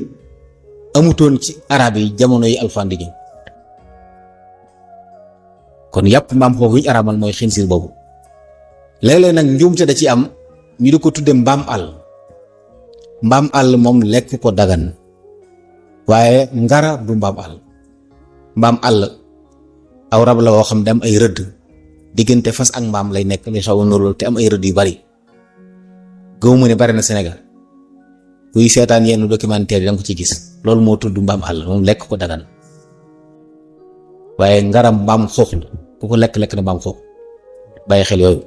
amutoon ci arab yi jamono yi alxuraan di ñëw kon yàpp mbaam xuux yi ñu araamal mooy xinziir boobu léeg-léeg nag njuumte da ci am ñu di ko tudde mbaam àll moom lekk ko dagan waaye ngara du mbaam àll aw rab la woo xam ne am ay rëdd diggante fas ak mbaam lay nekk li xaw a nurul te am ay rëdd yu bari gëw mu ne bari na Sénégal kuy seetaan yenn documentaire yi danga ko ci gis loolu moo tudd mbaam àll moom lekk ko dagan waaye ngaram mbaam xuux ku ko lekk na mbaam xuux bàyyi xel yooyu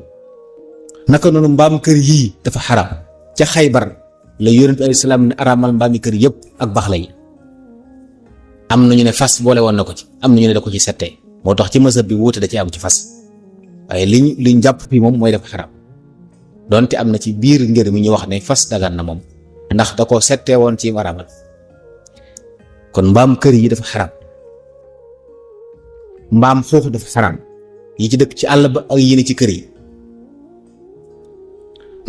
naka noonu mbaam kër yii dafa xaram ca Xaybar la yonent bi alayhi salaam ne araamal mbaami kër yëpp ak bax la yi am nañu ne fas boole woon na ko ci am nañu ne da ko ci settee moo tax ci mazhab bi wuute da ci am ci fas waaye liñ jàpp fii moom mooy dafa xaram donte am na ci biir ngir mi ñu wax ne fas dagan na moom ndax da ko settee woon ci araamal kon mbaam kër yi dafa xaram mbaam xuux dafa xaram yi ci dëkk ci àll ba ak yi ne ci kër yi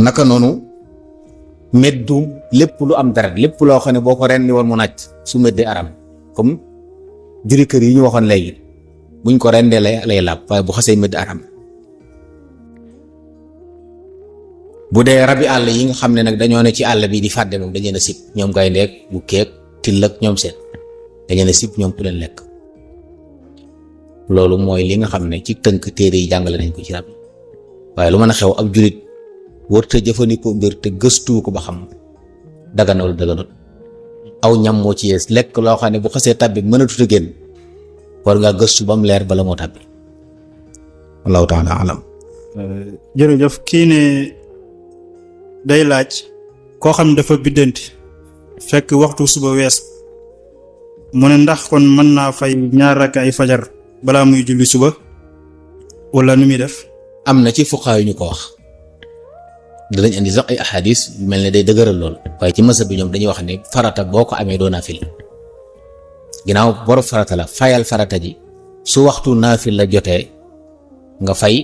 naka noonu meddu lépp lu am dara lépp loo xam ne boo ko rendi woon mu naaj su meddee aram comme juri kër yi ñu waxoon léegi buñ ko rendee lay laab waaye bu xasee medd aram bu dee rabi àll yi nga xam ne nag dañoo ne ci àll bi di fàdde moom dañu leen a sib ñoom gayndeek bu keek till ak ñoom seen dañu leen a sib ñoom ku leen lekk loolu mooy li nga xam ne ci tënk téere yi jàngale nañ ko ci rab waaye lu mën a xew ab julit wërta jëfandikoo mbir te gëstu ko ba xam dagan wala daganut aw ñam moo ci yees lekk loo xam ne bu xasee tàbbi mënatut a génn war ngaa gëstu ba mu leer bala moo tàbbi wallahu taala alam jërëjëf kii ne day laaj koo xam ne dafa biddanti fekk waxtu suba wees mu ne ndax kon mën naa fay ñaar rakka ay fajar balaa muy julli suba wala nu muy def. am na ci fuqaa yu ñu ko wax danañ indi sax ay ahadis yu mel ne day dëgëral lool waaye ci mazhab bi ñoom dañuy wax ne farata boo ko amee doo naafil ginnaaw borom farata la fayal farata ji su waxtu naafil la jotee nga fay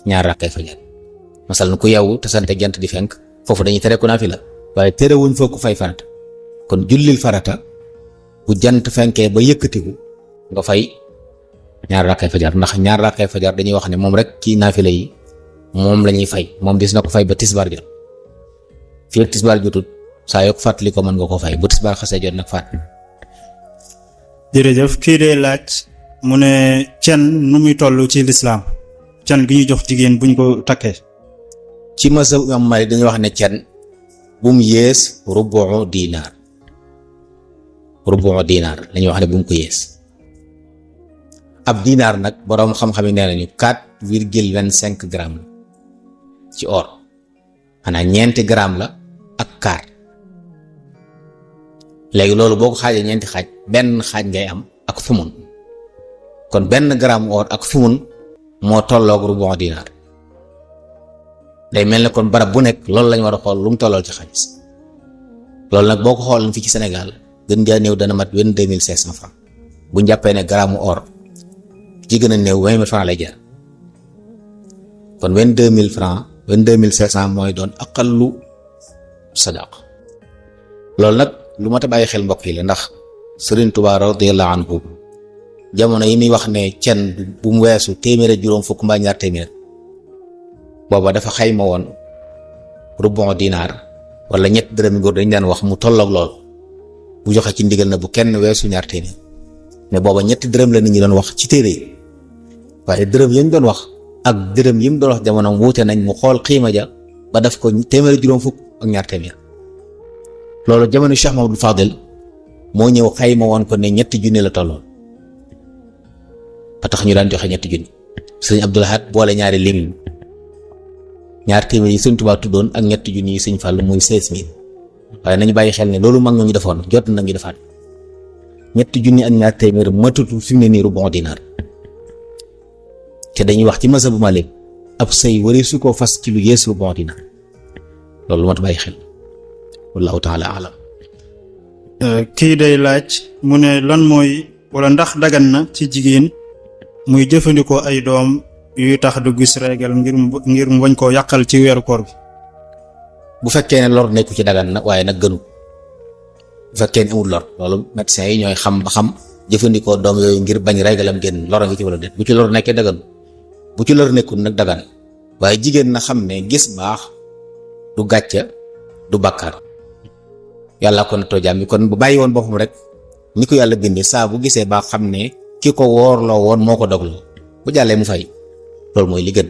ñaar rakkay fajar masalan ku yeewu te sante jant di fenk foofu dañuy tere ku naafila waaye terewuñ foo ku fay farata kon jullil farata bu jant fenkee ba yëkkatiku nga fay ñaar rakkay fajar ndax ñaar rakkay fajar dañuy wax ne moom rek ci naafila yi moom la ñuy fay moom dis na ko fay ba tisbaar jot fii ak tisbaar jotut saa yoo ko fàttali ko mën nga ko fay bu tisbaar xasee jot nag fàtt. jërëjëf kii dee laaj mu ne cen nu muy toll ci lislaam cen gi ñu jox jigéen buñ ko takkee. ci mazhab Imam Malik dañuy wax ne cen bu mu yées rubu dinaar lañuy wax ne bu mu ko yées ab dinaar nag boroom xam-xam yi nee nañu 4,25 grammes la ci or xanaa 9 grammes la ak quart léegi loolu boo ko xaajee 9 xaaj benn xaaj ngay am ak fumun kon benn gramme or ak fumun moo tolloog rubu dinaar day mel ne kon barab bu nekk loolu lañ war a xool lu mu tollool ci xaalis loolu nag boo ko xooloon fii ci Sénégal gën jaa néew dana mat 22,500 francs bu ñu jàppee ne gramme or ci gën a néew 20,000 francs lay jar kon 22,000 francs 22,500 mooy doon aqallu sadaq loolu nag lu mat a bàyyi xel mbokk yi la ndax Sëriñ Tuubaa radiyallahu anhu jamono yi muy wax ne cen bu mu weesu téeméer ak juróom fukk mbaa ñaar téeméer booba dafa xayma woon rubon dinaar wala ñett dërëmi góor dañ daan wax mu tolloog lool bu joxe ci ndigal na bu kenn weesu ñaar téeméer ne booba ñetti dërëm la nit ñi doon wax ci téere yi waaye dërëm yi ñu doon wax ak dërëm yi mu doon wax jamono wuute nañ mu xool xiima ja ba def ko téeméer juróom fukk ak ñaar téeméer loolu jamono Cheikh Mamadou Fadel moo ñëw xayma woon ko ne ñetti junni la tolloon ba tax ñu daan joxe ñetti junni sëñ Abdul Ahad boole ñaari lim ñaar téeméer yi sëñ Tuubaa tuddoon ak ñetti junni yi sëñ Fallu muy 16,000 waaye nañu bàyyi xel ne loolu mag ñu defoon jot na ñu defaat ñetti junni ak ñaar téeméer matutu fi mu ne nii rubon dinaar te dañuy wax ci mazhabu Maalik ab sëy waree su ko fas ci lu yees rubon dinaar loolu lu mat bàyyi xel wallahu taala alam. kii day laaj mu ne lan mooy wala ndax dagan na ci jigéen muy jëfandikoo ay doom yuy tax du gis régal ngir mu bañ koo yàqal ci weeru koor bi. bu fekkee ne lor nekku ci dagan na waaye nag gënu bu fekkee ne amul lor loolu médecins yi ñooy xam ba xam jëfandikoo doom yooyu ngir bañ régalam génn lor a ngi ci wala déet bu ci lor nekkee dagan bu ci lor nekkul nag dagan waaye jigéen na xam ne gis baax du gàcca du bàkkaar yàlla ko nattoo jaam bi kon bu bàyyi woon boppam rek ni ko yàlla bindee saa bu gisee baax xam ne ki ko woorloo woon moo ko dogloo bu jàllee mu fay loolu mooy li gën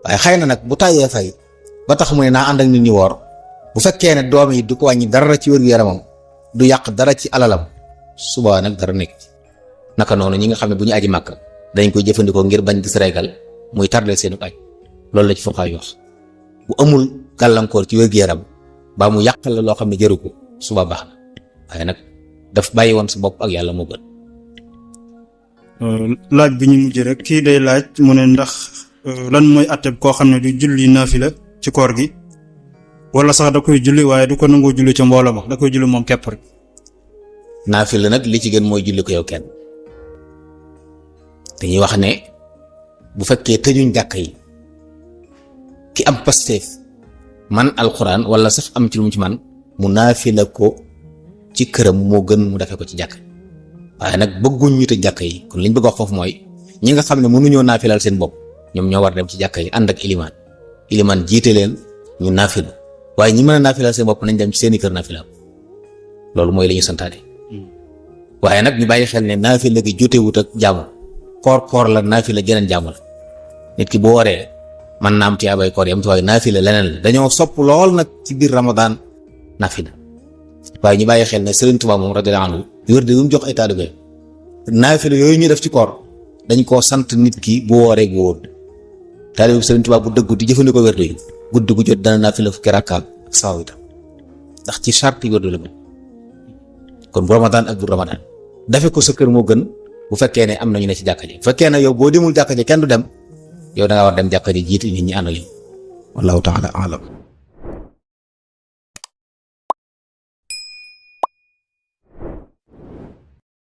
waaye xëy na nag bu tàyyee fay ba tax mu ne naa ànd ak nit ñi woor bu fekkee ne doom yi du ko wàññi dara ci wér-gu-yaramam du yàq dara ci alalam suba nag dara nekk naka noonu ñi nga xam ne bu ñu aji màkk dañ koy jëfandikoo ngir bañ gis régal muy tardel seenu aj loolu la ci fuqahaa wax bu amul gàllankoor ci wér-gu-yaram baa mu yàqal la loo xam ne jëru ko suba baax na waaye nag daf bàyyi woon sa bopp ak yàlla moo gën. laaj bi ñu mujj rek kii day laaj mu ne ndax lan mooy atteb koo xam ne du julli naafila ci koor gi wala sax da koy julli waaye du ko nangoo julli ca mbooloo ma da koy julli moom képp rek. naafila nag li ci gën mooy julli ko yow kenn dañuy wax ne bu fekkee tëjuñ jàkka yi ki am pasteef man alxuraan wala sax am ci lu mu ci man mu naafila ko ci këram moo gën mu defee ko ci jàkk waaye nag bëgguñ ñu tëj jàkka yi kon liñ bëgg wax foofu mooy ñi nga xam ne mënuñoo naafilal seen bopp ñoom ñoo war dem ci jàkka yi ànd ak ilimaan jiite leen ñu naafila waaye ñi mën a naafilal seen bopp nañ dem ci seeni kër naafila loolu mooy li ñu santaane waaye nag ñu bàyyi xel ne naafila gi jotewut ak jaamu koor la naafila geneen jaamu la nit ki boo waree man naam tiyaabay koor yam ci waaye naafila leneen la dañoo sopp lool nag ci biir Ramadan naafila waaye ñu bàyyi xel ne Sëriñ Tuubaa moom radiyallaahu anhu wér de mu jox ay taalibe naafila yooyu ñu def ci koor dañ koo sant nit ki bu wooree bu wóor taalibe Sëriñ Tuubaa bu dëggu di jëfandikoo wér yi guddi gu jot dana naafila fukki rakka ak sawa itam ndax ci charte wér la kon bu Ramadan ak bu Ramadan dafe ko sa kër moo gën bu fekkee ne am na ñu ne ci jàkka ji bu fekkee ne yow boo demul jàkka ji kenn du dem yow da nga war dem jàkka ji jiite nit ñi ànd ak yow wallahu taala alam